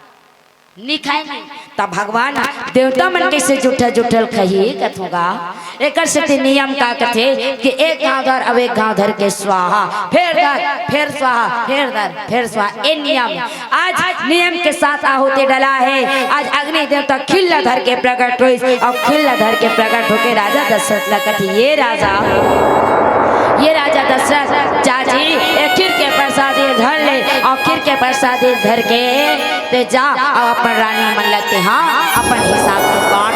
नी खाय नहीं। त भगवान देवता मन कइसे जूठा जूठा ल खाही कथों गा? एकर सेती नियम का कथे कि एक घाव धर, अब एक घाव धर के स्वाहा, फिर धर, फिर स्वाहा, फिर धर, फिर स्वाहा, ये नियम। आज नियम के साथ आहुति डला हे। आज अग्नि देवता खीर ला धर के प्रकट होइस, अउ खीर ला धर के प्रकट होके राजा दशरथ ला कथे, ये राजा, ये राजा दशरथ, जा जी, ये खीर के प्रसादी धर ले, अउ खीर के प्रसादी धर के ते जा, अउ अपन रानी मन ला ते, हाँ, अपन हिसाब से बांट।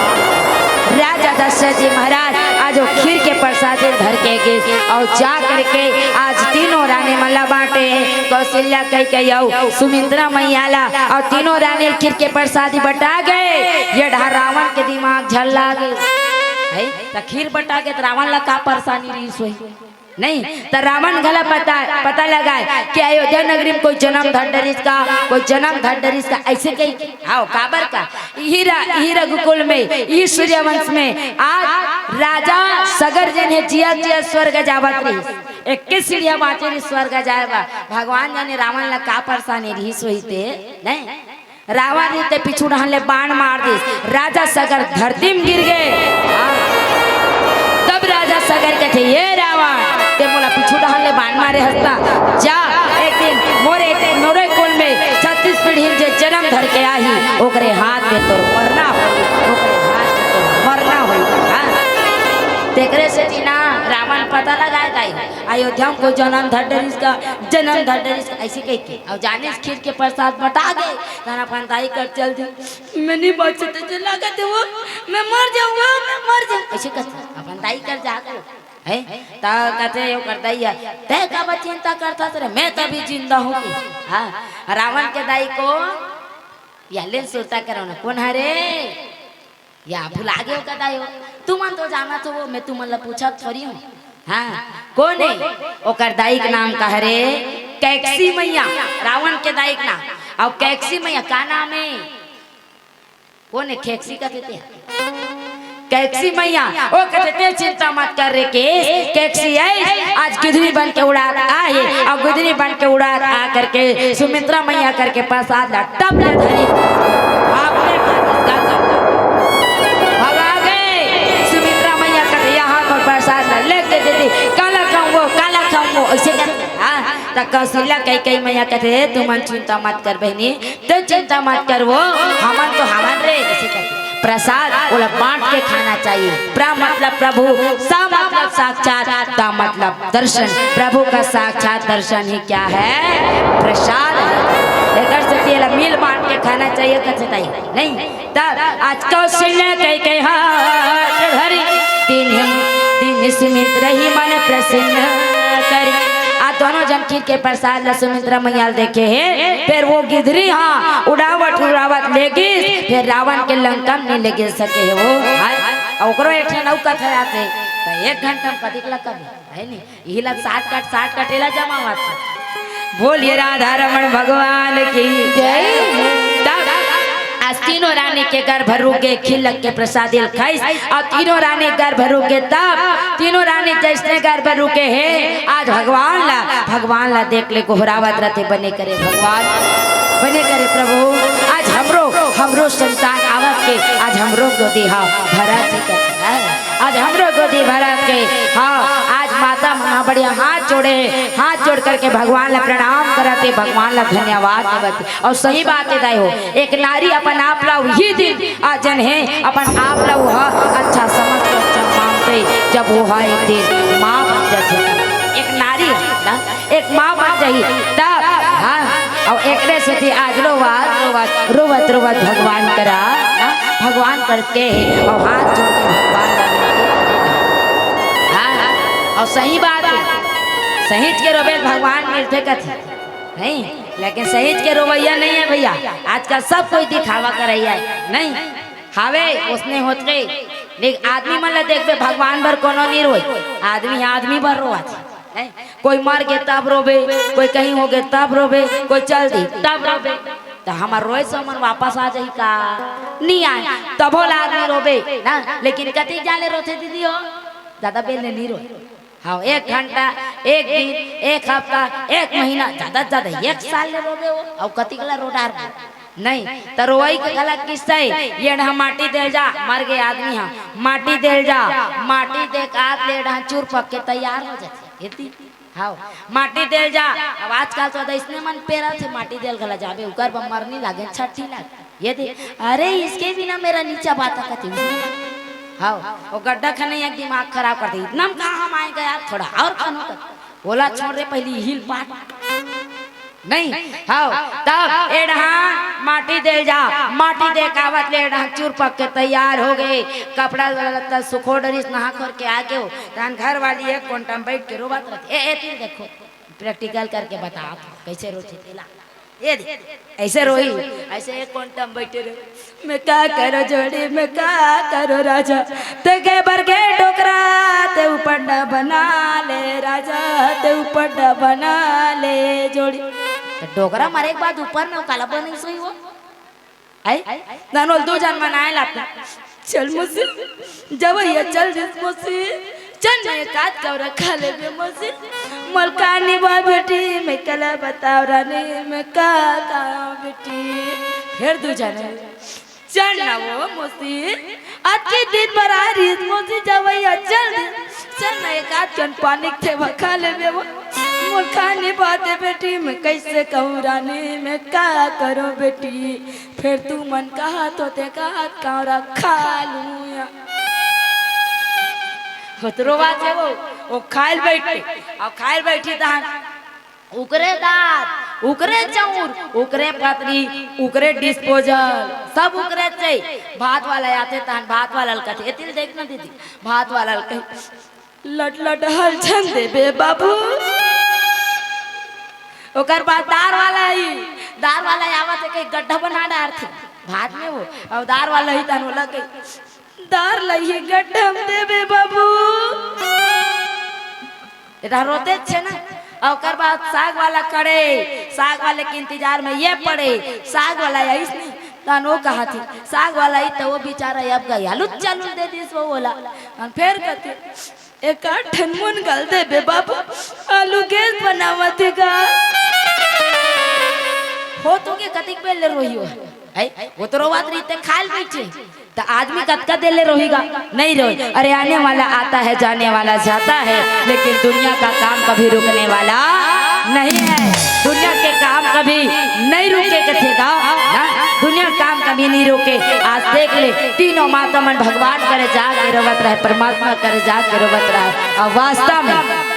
राजा दशरथ जी महाराज आज वो खीर के प्रसादी धर के गे, अउ जा करके आज तीनों रानी मन ला बांटे। कौशल्या, कैकेयी अउ सुमित्रा मैया ला, अउ तीनों रानी ल खीर के प्रसादी बटा गे। ये डहर रावण के दिमाग झल्ला गे। है? त खीर बटा गे त रावण ला का परेशानी रहिस होही? नहीं, त रावण घला पता, पता लगाए कि अयोध्या नगरी में कोई जनम धर डरिस का, कोई जनम धर डरिस का, अइसे कही। हाँ, काबर का? इही रा-, इही रघुकुल में, इही सूर्यवंश में आज राजा सगर जेन हे जियत जियत स्वर्ग जावत रहिस। एक्के सीढ़िया बांचे रहिस स्वर्ग जाए बर। भगवान जाने रावण ला का परेशानी रहिस होही ते, नहीं? रावण रहिते पीछू डहन ले बाण मार दिस, राजा सगर धरती में गिर गे। हाँ। तब राजा सगर कथे, "ये रावण, ते मोला पीछू डहन ले बाण मारे हस त, जा एक दिन मोरे, मोरे कुल में छत्तीस पीढ़ी में जे जनम धर के आही, ओकरे हाथ में तोर मरना होही, ओकरे हाथ में तोर मरना होही।" हाँ। तेकरे सेती ना रावण पता लगाए दाई, अयोध्या में कोई जनम धर डरिस का, जनम धर डरिस का, अइसे कहिके। अउ जानिस खीर के प्रसाद बटा गे, तहन अपन दाई कर चल दे। मैं नहीं बच सकता, जो लागत है वो, मैं मर जाऊंगा, मैं मर जाऊंगा। अइसे कथे, अपन दाई कर जाके, है? त कथे ओकर दाई, "तैं काबर चिंता करथस रे, मैं तो अभी जिंदा हूँ।" हाँ, रावण के दाई को, या लेन सुरता करो ना, कोन हरे? या भुला गे हो का दाई हो? तुमन तो जानत हो, मैं तुमन ला पूछत थोड़ी हूँ। हाँ, कोन हे? ओकर दाई के नाम का हरे? कैकसी मैया, रावण के दाई के नाम। अउ कैकसी मैया का नाम हे? कोन हे? कैकसी कथे ते। कैकसी मैया, ओ कथे, "तें चिंता मत कर रे केस, कैकसी आइस, आज गिधरी बन के उड़ात आए, अउ गिधरी बन के उड़ात आ करके सुमित्रा मैया करके प्रसाद ला टप ले धरी।" बाप रे, बाप, इसका तो भगा गए। सुमित्रा मैया कथे, "यहाँ पर प्रसाद ला लेके दे दे, काला खाऊं वो, काला खाऊं वो," ऐसे करके, हाँ, त कौशल्या कैकई मैया कथे, "तुमन चिंता मत कर बहिनी, तें चिंता मत कर वो, हमन तो हवन रे," ऐसे करके। प्रसाद ओला बांट के खाना चाहिए। प्र मतलब प्रभु, स मतलब साक्षात, द मतलब दर्शन। प्रभु का साक्षात दर्शन ही क्या है? प्रसाद है। एकर सेती एला मिल बांट के खाना चाहिए, कथे ताई। नहीं, त आज कौशल्या कैकई हाथ धरी, दीन्हिस, दीन्हिस सुमित्रा ही मन प्रसन्न करी। आ दोनों झन खींच के प्रसाद ला सुमित्रा मैया ल देखे हे, फेर वो गिधरी, हाँ, उड़ावत उड़ावत ले गिस, फेर रावण के लंका में ले गिस सके हे वो। हाँ, ओकरो एक ठन अउ कथा आथे, त एक घंटा में कतिक ला कबे, है नी? इही ला shortcut, shortcut एला जमावत हे। बोलिए राधा रमण भगवान की जय। तब आज तीनों रानी के गर्भ रुके, खिलक के प्रसाद ल खाइस, अउ तीनों रानी गर्भ रुके, तब तीनों रानी जइसने गर्भ रुके हे, आज भगवान ला, भगवान ला देख ले गोहरावत रथे, "बने करे भगवान, बने करे प्रभु, आज हमरो, हमरो संतान आवत के, आज हमरो गोदी हा भरत हे," कथे। आज हमरो गोदी भरत के, हाँ, आज माता मन ह बढ़िया हाथ जोड़े हे, हाथ जोड़ करके भगवान ला प्रणाम करत हे, भगवान ला धन्यवाद देवत हे। अउ सही बात हे दाई हो, एक नारी अपन आप ला उही दिन, आ, जन हे, अपन आप ला वो ह अच्छा समझ के अच्छा मानथे, जब वो ह एक दिन माँ बन जाथे। एक नारी हे ना, एक माँ बन जाही तब, हाँ, अउ एकरे सेती आज रोवत, रोवत, रोवत, रोवत भगवान करा, ना, भगवान करके हे, अउ हाथ जोड़ के भगवान ला विनती करत हे। हाँ, अउ सही बात हे, सहिंच के रोबे त भगवान मिलथे कथे, नहीं, लेकिन सहिंच के रोवइया नहीं हे भैया, आजकल सब कोई दिखावा करइया हे, नहीं, हावे, ओसने होथे, लेकिन आदमी मन ला देखबे, भगवान बर कोनो नहीं रोय, आदमी, आदमी बर रोवत हे। हैं? कोई मर गे तब रोबे, कोई कहीं हो गे तब रोबे, कोई चल दी तब रोबे। त हमर रोए से मन वापस आ जाही का? नहीं आए, तभो ला आदमी रोबे ना। लेकिन कतिक जाले रोथे दीदी हो? ज्यादा बेल ले नहीं रोए। हाँ, एक घंटा, एक दिन, एक हफ्ता, एक महीना, ज्यादा से ज्यादा एक साल ले रोबे हो। अउ कतिक ला रो डारबे? नहीं, त रोवई के गलत किस्सा हे। ये डहा माटी देल जा, मर गे आदमी हा, माटी देल जा, माटी दे के आत ले डहा चूर पक के तैयार हो जाथे। एती, हाव, माटी देल जा। अब आजकल तो अइसने मन पेरा थे, माटी देल घला जाबे, उकर बर मरनी लागे, छठी लागे। ये दे, अरे इसके बिना मेरा नीचा बाता कति। हाव, वो गड्ढा खने एक दिमाग खराब कर दे। इतना में कहाँ हम आए गए यार, थोड़ा और खनो कर। ओला छोड़ दे, पहली हिल पाट। नहीं, हाव, तब ए डहा माटी देल जा, माटी दे कावत ले ए डहा चूर पक के तैयार हो गे, कपड़ा लत्ता सुखो डरिस, नहा खोर के आ गेव, तहन घर वाली एक कोंटा में बैठ के रोवत रथे। ए, ए, तीर देखो, practical करके बता, कैसे रोथे तेला। ये दे, ऐसे रोही, ऐसे एक कोंटा में बैठे रहे। मैं का करो जोड़ी, मैं का करो राजा, ते के बर के डोकरा, ते उपंडा बना ले राजा, ते उपंडा बना ले जोड़ी। त डोकरा मरे के बाद ऊपर में काला बनिस होही वो? आई? नानोल दू झन मन आए लाते। चल मौसी, जवैया चल दिस मौसी, चल ना एक आध कौरा खा लेबे मौसी। मोला का नहीं बा बेटी, मैं कला बताओ रानी, मैं का खाओ बेटी। फेर दू झन आए। चल ना वो मौसी, अतके दिन बर आ रहिस मौसी, जवैया चल दिस। चल ना एक आध कन पानी के थेवा खा लेबे वो। मोला का नहीं बा बेटी, मैं कैसे कहूँ रानी, मैं का करूँ बेटी। फेर तुमन कहत हो ते कहत कौरा खा लूँ या। होत रोवा थे वो, वो खाइल बैठे, अउ खाइल बैठी तहन उकरे दार, उकरे चौर, उकरे पतरी, उकरे disposal, सब उकरे चे। भात वाला आथे तहन भात वाला ल कथे, एती ल देख ना दीदी, भात वाला ल कही, लट लट हल झन देबे बाबू। ओकर बाद दार वाला ही, दार वाला आवत हे, कहीं गड्ढा बना डारथे भात में वो, अउ दार वाला ही तहन ओला कही, दार लही गड्ढा में देबे बाबू। एटा रोते छे ना। अउ ओकर बाद साग वाला खड़े, साग वाले के इंतजार में ये पड़े, साग वाला आइस नहीं, तान वो कहा थी, साग वाला ही तो वो बेचारा अब गई, आलू चालू दे दिस वो वाला। अन फेर कथे, "एक आठ ठन मुनगा ल दे बे बाबू, आलू गैस बनावत हे गा।" हो तो के कतिक बेर ले रोही हो? है, वो तो रोवत रहिथे, खाय ल बइठे। त आदमी कतका देर ले रोही गा? नहीं रोही। अरे, आने वाला आता है, जाने वाला जाता है, लेकिन दुनिया का काम कभी रुकने वाला नहीं है। दुनिया के काम कभी नहीं रुके कथे गा, ना? दुनिया काम कभी नहीं रुके। आज देख ले, तीनों माता मन भगवान करे जाके रोवत रहे, परमात्मा करे जाके रोवत रहे। अउ वास्तव में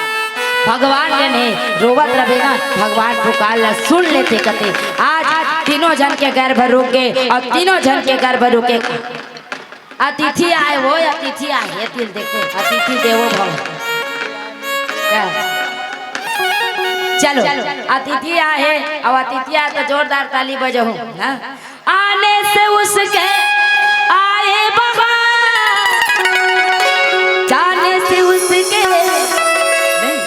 भगवान जन हे रोवत रहे ना, भगवान पुकार ला सुन लेथे कथे। आज तीनों झन के गर्भ रुके अउ तीनों झन के गर्भ रुके। अतिथि आए, वो अतिथि आए, ये तिल देखो, अतिथि देवो भव। क्या? चलो, अतिथि आए हे, अब अतिथि आए तो जोरदार ताली बजाओ, हाँ? आने से उसके आए बहार, जाने से उसके। नहीं।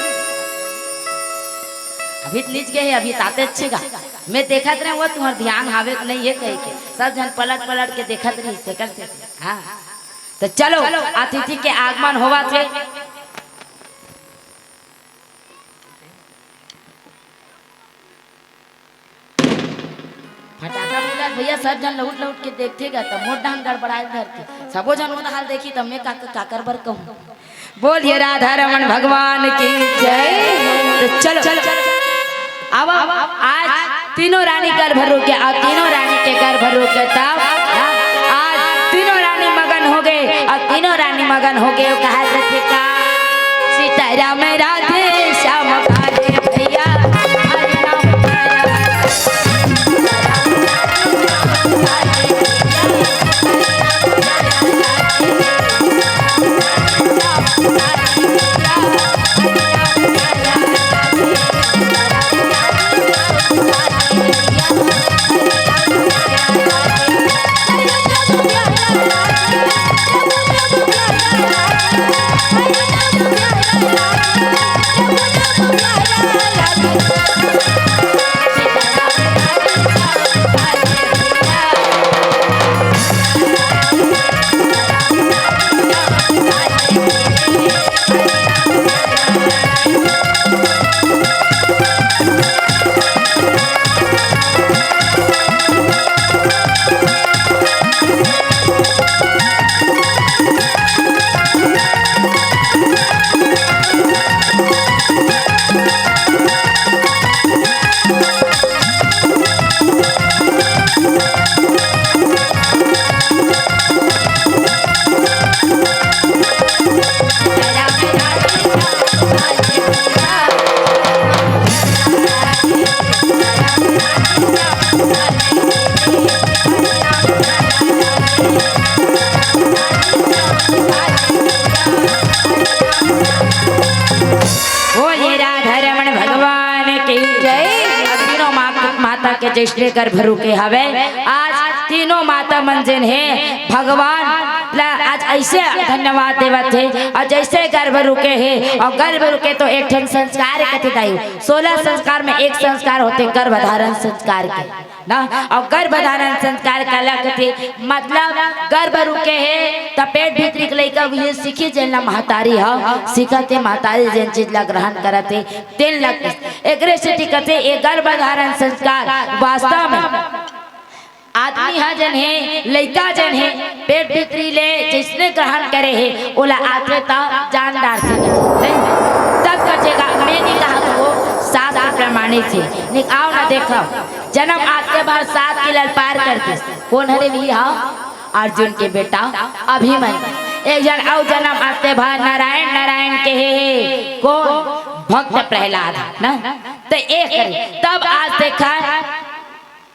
अभी त लीज गए हे, अभी ताते अच्छे गा। मैं देखत रहे, वो तुम्हार ध्यान हावे कि नहीं, ये कह के सब झन पलट पलट के देखत रही, तेकर से। हाँ, तो चलो, अतिथि के आगमन होवत हे। फटाका फुला भैया, सब झन लौट लौट के देखथे गा, त मोर डांग गड़बड़ाए धरथे। सबो झन ओन हाल देखी, त मैं का, काकर बर कहूँ? बोलिए राधा रमन भगवान की जय। तो चलो, अब आज तीनों रानी गर्भ रुके, अउ तीनों रानी के गर्भ रुके, तब आज तीनों रानी मगन हो गए, अउ तीनों रानी मगन हो गए, कहा थे का, सीताराम राधे श्याम भाले भैया, हरि राम प्यारा। बोलिए राधा रमन भगवान की जय। तीनों माँ, माता के जैसने गर्भ रुके हवे, आज तीनों माता मन जेन हे भगवान ला आज ऐसे धन्यवाद देवत हे, अउ जैसे गर्भ रुके हे, अउ गर्भ रुके तो एक ठन संस्कार कथे दाई, सोलह संस्कार में एक संस्कार होथे गर्भ धारण संस्कार के। ना, अउ गर्भ धारण संस्कार काला कथे? मतलब गर्भ रुके हे, त पेट भीतरी के लइका उही सीखी, जेन ला महतारी ह सीखत हे, महतारी जेन चीज ला ग्रहण करत हे, तेन ला। एकरे सेती कथे, ए गर्भ धारण संस्कार वास्तव में आदमी ह जेन हे, लइका जेन हे, पेट भीतरी ले जइसने ग्रहण करे हे, ओला आथे त जान डारथे। नहीं? तब कथेगा, मैं नहीं कहा, वो शास्त्र प्रमाणित हे। नहीं, आओ ना देखो, जन्म आते भर सात किलो ल पार कर दिस। कोन हरे भी? हाँ, अर्जुन के बेटा अभिमन्यु। एक झन अउ जन्म आते भर नारायण नारायण के हे, हे। कोन? भक्त प्रहलाद, ना? त एक करे। तब आज देखा,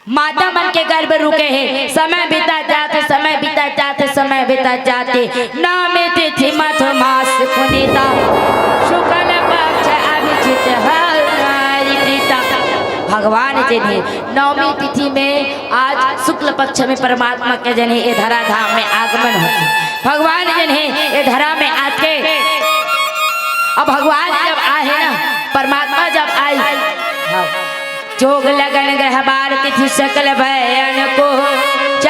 माता मन के गर्भ रुके हे, समय बीता जाथे, समय बीता जाथे, समय बीता जाथे। नवमी तिथि मधु मास पुनीता, शुक्ल पक्ष अभिजित हरि प्रीता। भगवान जेन हे नवमी तिथि में आज शुक्ल पक्ष में परमात्मा के जेन हे ए धरा धाम में आगमन होथे। भगवान जेन हे ए धरा में आके, अब भगवान जब आए हे ना, परमात्मा जब आए, हाँ। जोग लगन ग्रह बार तिथि सकल भय अनुकूल।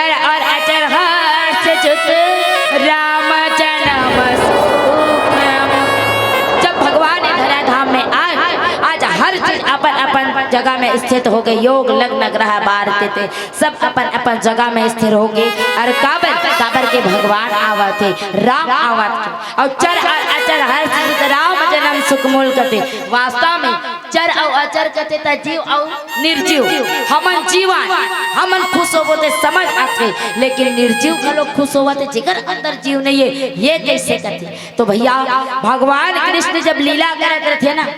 जगह में स्थित होगे, योग लग्न ग्रह बार तेते सब अपन अपन जगह में स्थिर होगे। अउ काबर, काबर के भगवान आवत हे, राम आवत हे। अउ चर अउ अचर हर्ष जित राम जन्म सुख मूल कथे। वास्तव में चर अउ अचर कथे त जीव अउ निर्जीव। हमन जीवन, हमन खुश होबो ते समझ आथे, लेकिन निर्जीव घलो खुश होवत हे, जेकर अंदर जीव नइ हे, ये कइसे कथे? तो भइया, भगवान कृष्ण जब लीला करत रथे ना,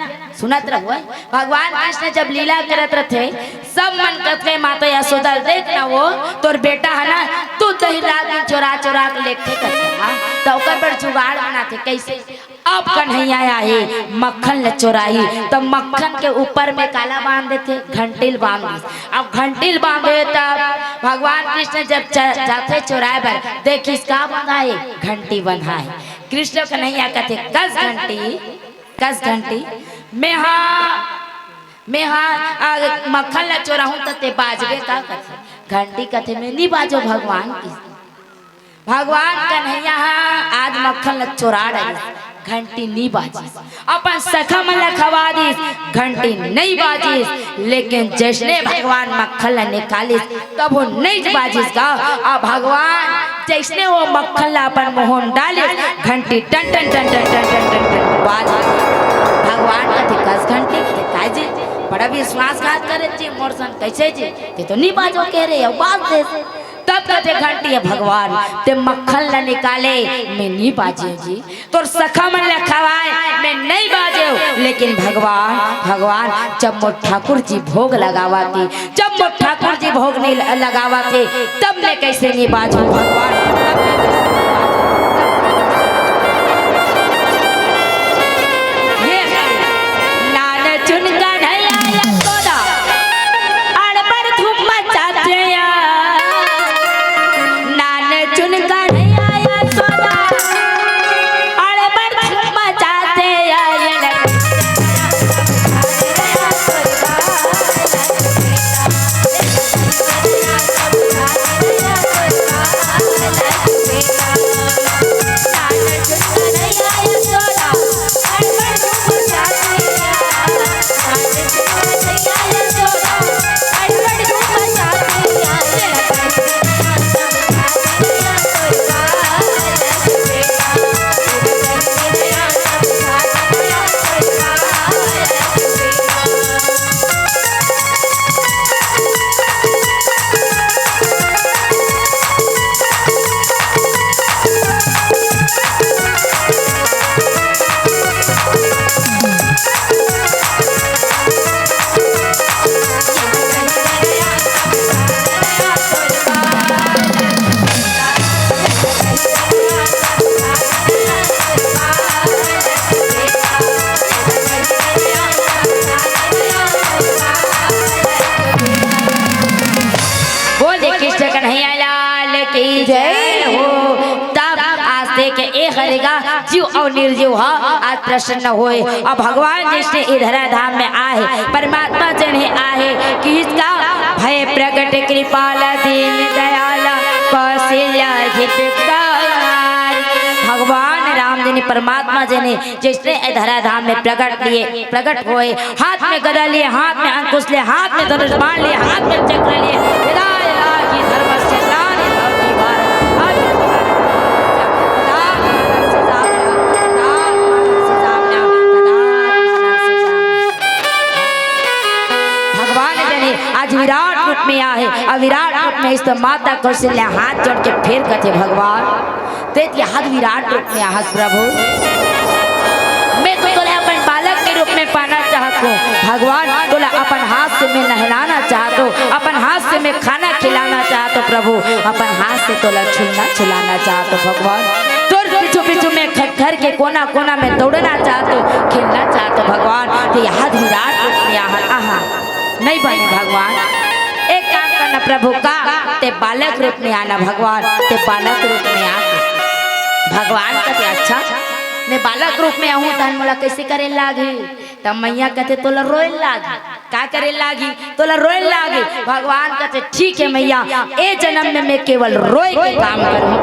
सुनत रहो, भगवान कृष्ण जब लीला करत रथे, सब मन कथे, "माता यशोदा, देख ना, वो तोर बेटा हे ना, दूध दही रात दिन चोरा चोरा के लेथे," कथे, हाँ? त ओकर बर जुगाड़ बनाथे, कइसे? अब कन्हैया आही, मक्खन ल चोराही, त मक्खन के ऊपर में काला बांध देथे, घंटी ल बांध देथे। अब घंटी ल बांधे, तब भगवान कृष्ण जब च-, जाथे चोराए बर, देखिस का बंधा हे? घंटी बंधा हे। कृष्ण कन्हैया कथे, "कस घंटी, कस घंटी, मेहा, मेहा, आ, मक्खन ल चोराहूं त तें बाजबे का?" कथे। घंटी कथे, "मैं नी बाजों भगवान," कथे। भगवान कन्हैया ह आज मक्खन ल चोरा डरिस, घंटी नी बाजिस। अपन सखा मन ल खवा दिस, घंटी नइ बाजिस। लेकिन जइसने भगवान मक्खन ल निकालिस, तभो नइ बाजिस गा। अउ भगवान जइसने वो मक्खन ल अपन मुंह म डालिस, घंटी टन टन टन टन टन टन टन टन बाजिस। भगवान कथे, "कस घंटी?" कथे, "काय जी, बड़ा विश्वासघात करे जी मोर संग, कइसे जी? तें तो नी बाजों कहे रहे, अउ बाज देस।" तब कथे घंटी, "हे भगवान, तें मक्खन ल निकाले, मैं नी बाजेंव जी, तोर सखा मन ल खवाए, मैं नइ बाजेंव, लेकिन भगवान, भगवान, जब मोर ठाकुर जी भोग लगावत हे, जब मोर ठाकुर जी भोग नइ ल-, लगावत हे, तब मैं कइसे नी बाजों भगवान, तब मैं कइसे नी बाजों?" ये है नान चुन कन्हैया यशोदा, अड़बड़ धूम मचाथे या। नान चुन कन्हैया यशोदा, अड़बड़ धूम मचाथे या। ये लग- बोल दे कृष्ण कन्हैया लाल की जय हो। तब आज देखे ए हरे गा जीव अउ निर्जीव ह आज प्रसन्न होए। अब भगवान जइसने ए धरा धाम में आहे, परमात्मा जइसने आहे कि इसका भय प्रगट कृपाल दीन दयाल कौशल्या हितकारी। भगवान राम जइसने, परमात्मा जइसने जइसने ए धरा धाम में प्रगट लिए, प्रगट होए, हाथ में गदा लिए, हाथ में अंकुश लिए, हाथ में धनुष बाण लिए, हाथ में चक्र लिए, विधाय राखी धर्म से ग्लानि भवति भारत। आज भगवान जइसने आज विराट रूप में आहे, अउ विराट रूप में इस तो माता कौशल्या हाथ जोड़ के फेर कथे, भगवान, तें तो आज विराट रूप में आहस प्रभु। मैं तो तोला अपन बालक के रूप में पाना चाहत हूँ भगवान, तोला अपन हाथ से मैं नहलाना चाहत हूँ, अपन हाथ से मैं खाना खिलाना चाहत हूँ प्रभु, अपन हाथ से तोला छुलना छुलाना चाहत हूँ भगवान। तोर पीछू पीछू में घ-, घर के कोना कोना में दौड़ना चाहत हूँ, खेलना चाहत हूँ भगवान। तें आज विराट रूप में आहा, आहा, नइ बने भगवान। एक काम करना प्रभु का, तें बालक रूप में आना भगवान, तें बालक रूप में आ। भगवान कथे, "अच्छा, मैं बालक रूप में आहूँ, तहन मोला कइसे करे लागही?" तब मैया कथे, "तोला रोए लागही।" का करे लागही? तोला रोए लागही। भगवान कथे, "ठीक हे मैया, ए जनम में मैं केवल रोए के काम करहूँ।"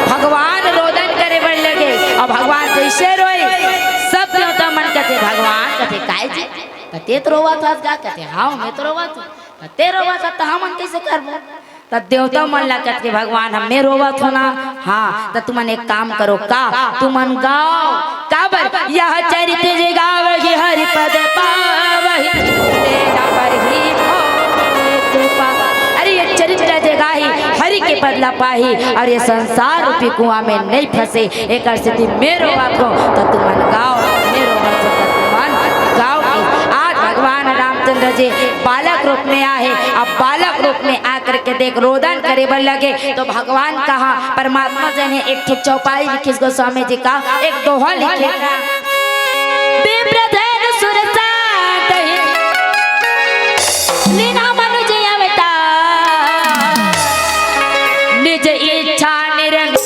भगवान रोदन करे बर लगे, अउ भगवान जइसे रोए, सब देवता मन कथे, भगवान कथे, "काय जी?" त तें तो रोवत हस गा, कथे, "हाँ, मैं तो रोवत हूँ।" "त तें रोवत हस, त हमन कइसे करबो?" त देवता मन ला कथे, "भगवान, हम मैं रोवत हूँ ना।" "हाँ, त तुमन एक काम करो का, तुमन गाओ।" काबर? "यह चरित जे गावही हरि पद पावही, तेना पर ही मोर कृपा।" अरे, ये चरित्र जे गाही, हरि के पद ला पाही, अउ ये संसार रूपी कुआं में नइ फंसे। एकर सेती मैं रोवत हूँ, त तुमन गाओ, मैं रोवत हूँ, त तुमन गाओ। आज भगवान रामचंद्र जी बालक रूप में आहे। अब बालक रूप में आकर के देख, रोदन करे बर लगे, तो भगवान कहाँ, परमात्मा जन हे, एक ठो चौपाई लिखिस गोस्वामी जी का, एक दोहा लिखे। विप्रधेनु सुरसादहि लीन्हा मनुज अवतार, निज इच्छा निर्मित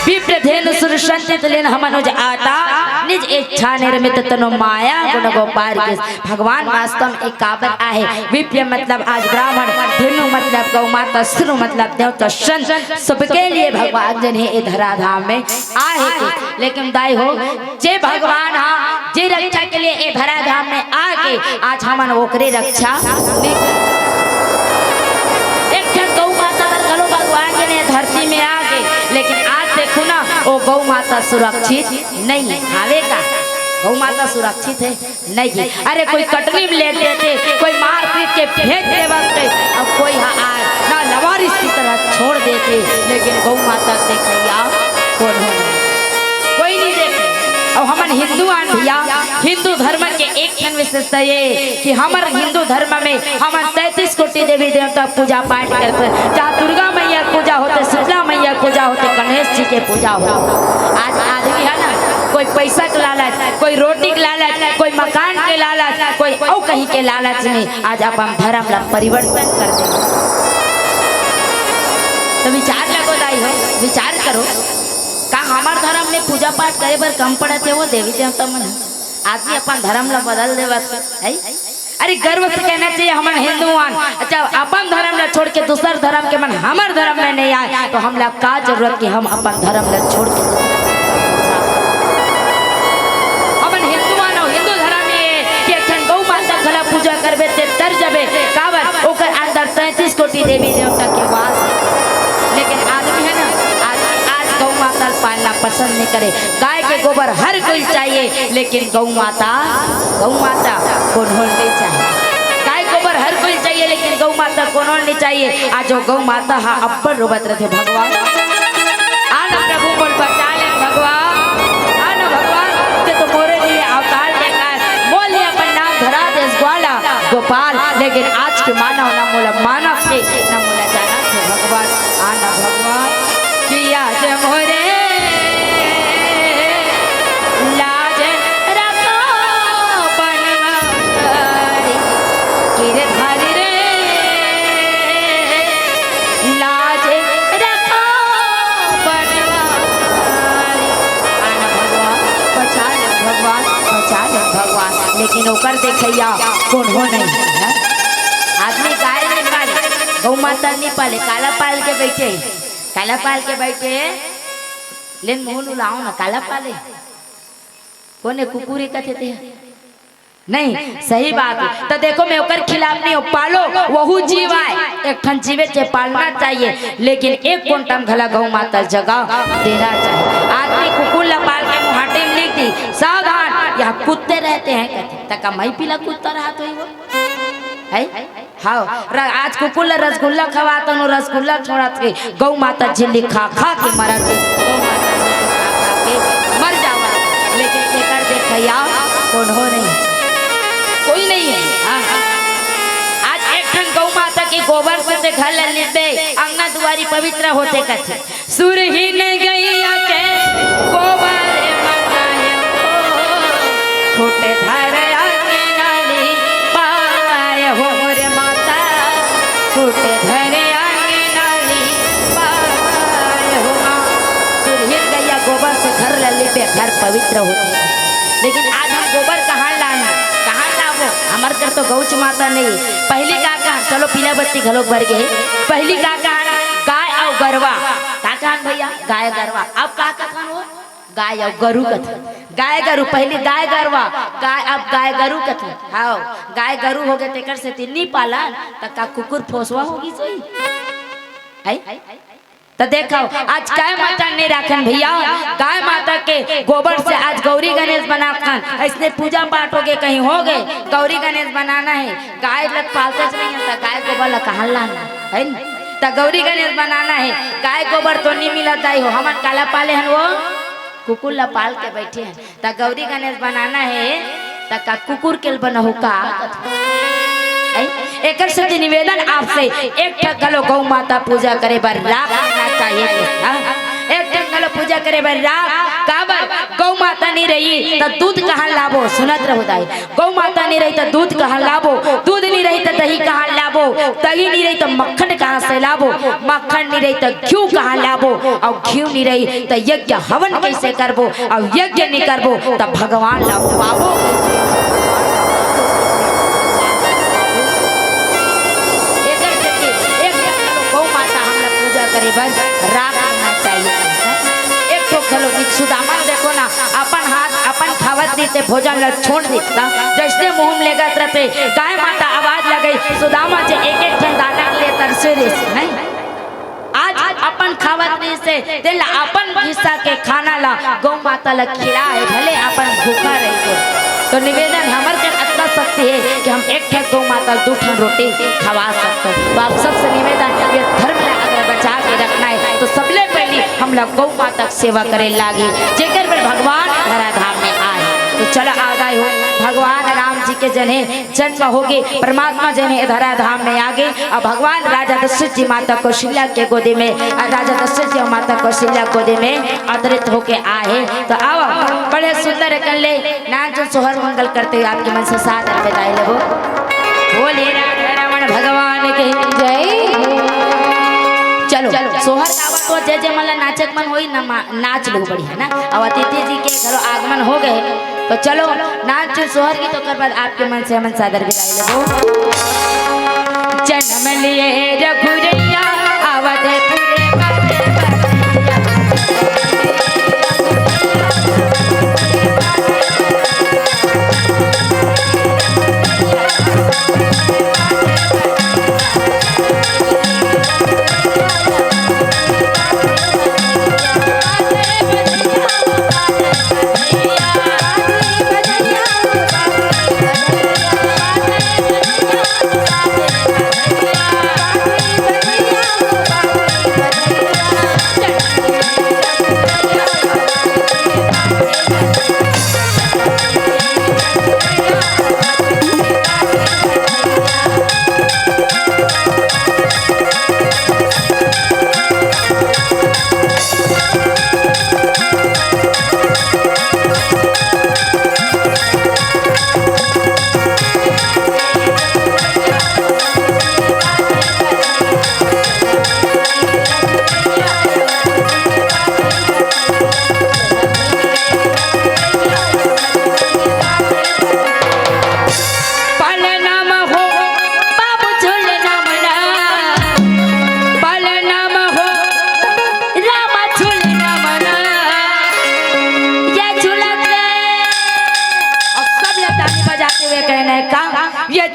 विप्रधेनु सुरसंचित लीन्हा मनुज अवतार, निज इच्छा निर्मित तनु माया गुण गोपार के। भगवान वास्तव में काबर आहे? विप्र मतलब आज ब्राह्मण, धेनु मतलब गौ माता, सुर मतलब देवता, संत, सबके लिए भगवान जन हे ए धराधाम में आहे के। लेकिन दाई हो, जे भगवान हा, जे रक्षा के लिए ए धराधाम में आके, आज हमन ओकरे रक्षा नइ कर। एक ठन गौ माता बर घलो भगवान जी ने धरती में आके, लेकिन आज देखो ना, वो गौ माता सुरक्षित नइ हे। हावे का? गौ माता सुरक्षित हे? नइ हे। अरे, कोई कटनी में लेट देथे, कोई मारपीट के फेंक देवत हे, अब कोई हा आज ना लवारिस की तरह छोड़ देथे, लेकिन गौ माता के देखइया कोनो नइ, कोई नइ देखे। अब हमन हिंदू आन भैया, हिंदू धर्म के एक ठन विशेषता ये कि हमर हिंदू धर्म में हमन तैंतीस कोटि देवी देवता पूजा पाठ करथन, जहाँ दुर्गा मैया के पूजा होथे, शीतला मैया के पूजा होथे, गणेश जी के पूजा होथे। आज आदमी हे ना, कोई पैसा के लालच, कोई रोटी के लालच, कोई मकान के लालच, कोई अउ कहीं के लालच में आज अपन धर्म ला परिवर्तन कर दे। त विचार लगो दाई हो, विचार करो, का हमर धर्म में पूजा पाठ करे बर कम पड़त हे वो देवी देवता मन? आदमी अपन धर्म ला बदल देवत हे। अरे, गर्व से कहना चाहिए, हमन हिंदू आन। अच्छा, अपन धर्म ला छोड़ के दूसर धर्म के मन हमर धर्म में नइ आए, तो हमला का जरूरत कि हम अपन धर्म ला छोड़ के? हमन हिंदू आन अउ हिंदू धर्म में कि एक ठन गौ माता घला पूजा करबे ते तर जबे, काबर? ओकर अंदर तैंतीस कोटि देवी देवता के वास हे। लेकिन आदमी हे ना, आज, आज गौ माता पालना पसंद नइ करे। गाय के गोबर हर कोई चाहिए, लेकिन गौ माता, गौ माता कोनो ल नइ चाहिए। गाय गोबर हर कोई चाहिए, लेकिन गौ माता कोनो ल नइ चाहिए। आज वो गौ माता हा अब्बड़ रोवत रथे, "भगवान, आ ना प्रभु, मोला बचा ले भगवान, आ ना भगवान, तें तो मोरे लिए अवतार लेकर मोर लिए अपन नाम धरा देस ग्वाला गोपाल, लेकिन आज के मानव ना मोला मानत हे, ना मोला जानत हे भगवान, आ ना भगवान।" किया जे मोरे लाज रखो बनवारी, गिरधारी रे लाज रखो बनवारी। आना भगवान, बचा ले भगवान, बचा ले भगवान। लेकिन ओकर देखइया कोनो नइ हे। आदमी गाय नइ पाले, गौ माता नइ पाले, काला पाल के बइठे, काला पाल के बइठे। लेन मुंह लुलाओ ना, काला पाले। कोने कुकुरी कथे ते? नहीं, सही बात हे। त देखो, मैं ओकर खिलाफ नइ हूँ, पालो, वहू जीव आय, एक ठन जीवे चे पालना चाहिए, लेकिन एक कोंटा म घला गौ माता जगह देना चाहिए। आदमी कुकुर ला पाल के मुहाटी में लिख दी, "सावधान, यहाँ कुत्ते रहते हैं," कथे, त का मइपी ला कुत्ता रहत होही वो? हे? हव, र-, आज कुकुर ला रसगुल्ला खवात हन, रसगुल्ला छोड़त हे, गौ माता झिल्ली खा खा के मरत हे, गौ माता झिल्ली खा खा के मर जावत हे, लेकिन एकर देखइया कोनो नइ हे, कोई नइ हे। हाँ, हाँ। आज एक ठन गौ माता के गोबर से ते घर ला लिपबे, अंगना दुआरी पवित्र होथे कथे। सुरहीन गैया के गोबर मनाए हो, फूट धर अंगना लीपाए हो रे माता, फूट पवित्र होथे। लेकिन आज हम गोबर कहाँ लान, कहाँ लाबो? हमर कर तो गौच माता नहीं। पहली का कहा, चलो पीला बत्ती घलोक बर गे हे। पहली का कहा, गाय अउ गरवा। का कहा भैया? गाय गरवा। अब का कथन वो? गाय अउ गरु कथन। गाय गरु, पहली गाय गरवा, गाय, अब गाय गरु कथन। हाँ, गाय गरु हो गे तेकर सेती नी पालन, त का कुकुर फोसवा होगी सोई? है? त देखव, आज गाय माता नइ राखन भैया, गाय माता के गोबर से आज गौरी गणेश बनाथन। अइसने पूजा पाठ हो गे, कहीं हो गे, गौरी गणेश बनाना हे, गाय ल पालतेच नइ हे, त गाय गोबर ल कहाँ लाना, है न? त गौरी गणेश बनाना हे, गाय गोबर तो नइ मिलत दाई हो, हमन काला पाले हन वो? कुकुर ल पाल के बइठे हन। त गौरी गणेश बनाना हे, त का कुकुर के ल बनहू का? ऐ, एकर सेती निवेदन आपसे, एक ठक घलो गौ माता पूजा करे बर राख लेना चाहिए। हाँ? एक ठक घलो पूजा करे बर राख, काबर? गौ माता नइ रही, त दूध कहाँ लाबो? सुनत रहू दाई, गौ माता नइ रही, त दूध कहाँ लाबो? दूध नइ रही, त दही कहाँ लाबो? दही नइ रही, त मक्खन कहाँ से लाबो? मक्खन नइ रही, त घिउ कहाँ लाबो? अउ घिउ नइ रही, त यज्ञ हवन कइसे करबो? अउ यज्ञ नइ करबो, त भगवान ला पाबो। एकर सेती एक ठो घलो गौ माता हमला पूजा करे बर राख लेना चाहिए। एक ठो घलो कि सुदामा देखो ना, अपन हाथ, अपन खावत रहिस ते भोजन ला छोड़ दिस ना, जइसने मुंह में लेगत रहिस ते गाय माता आवाज लगई, सुदामा जे एक एक ठन दाना के लिए तरसे रहिस, नहीं? आज अपन खावत रहिस ते, तेला अपन हिस्सा के खाना ला गौ माता ला खिला हे, भले अपन भूखा रहिथे। तो निवेदन हमर कर अतना शक्ति हे कि हम एक ठन गौ माता ला दू ठन रोटी खवा सकथन। तो आप सबसे निवेदन, ये धर्म ला अगर बचा के रखना हे, तो सबले पहली हमला गौ माता के सेवा करे लागी, जेकर बर भगवान धराधाम में आए। तो चलो, आ गए हो, भगवान राम जी के जने जन्म होगे, परमात्मा जने धराधाम में आगे, अउ भगवान राजा दशरथ जी माता कौशल्या के गोदी में, अउ राजा दशरथ जी अउ माता कौशल्या गोदी में अवतरित होके आए हे। तो आओ, बड़े सुंदर कर ले नाच सोहर मंगल करते हुए आपके मन से सादर विदाई लेबो। बोले राधा रमण भगवान के जय। चलो, सोहर गावा तो जय जय मन ला नाचक मन होई ना, मा-, नाच लो बढ़िया ना। अउ अतिथि जी के घलो आगमन हो गए, तो चलो नाच सोहर की, तो ओकर बाद आपके मन से हमन सादर विदाई लेबो। जन्म लिए रघुरैया अवधपुर बाटे बसिया। प्रणाम हो बाबू झूलना मना, प्रणाम हो रामा झूलना मना। ये झूलत रहे। अब सब ये ताली बजाते हुए कहना है का? ये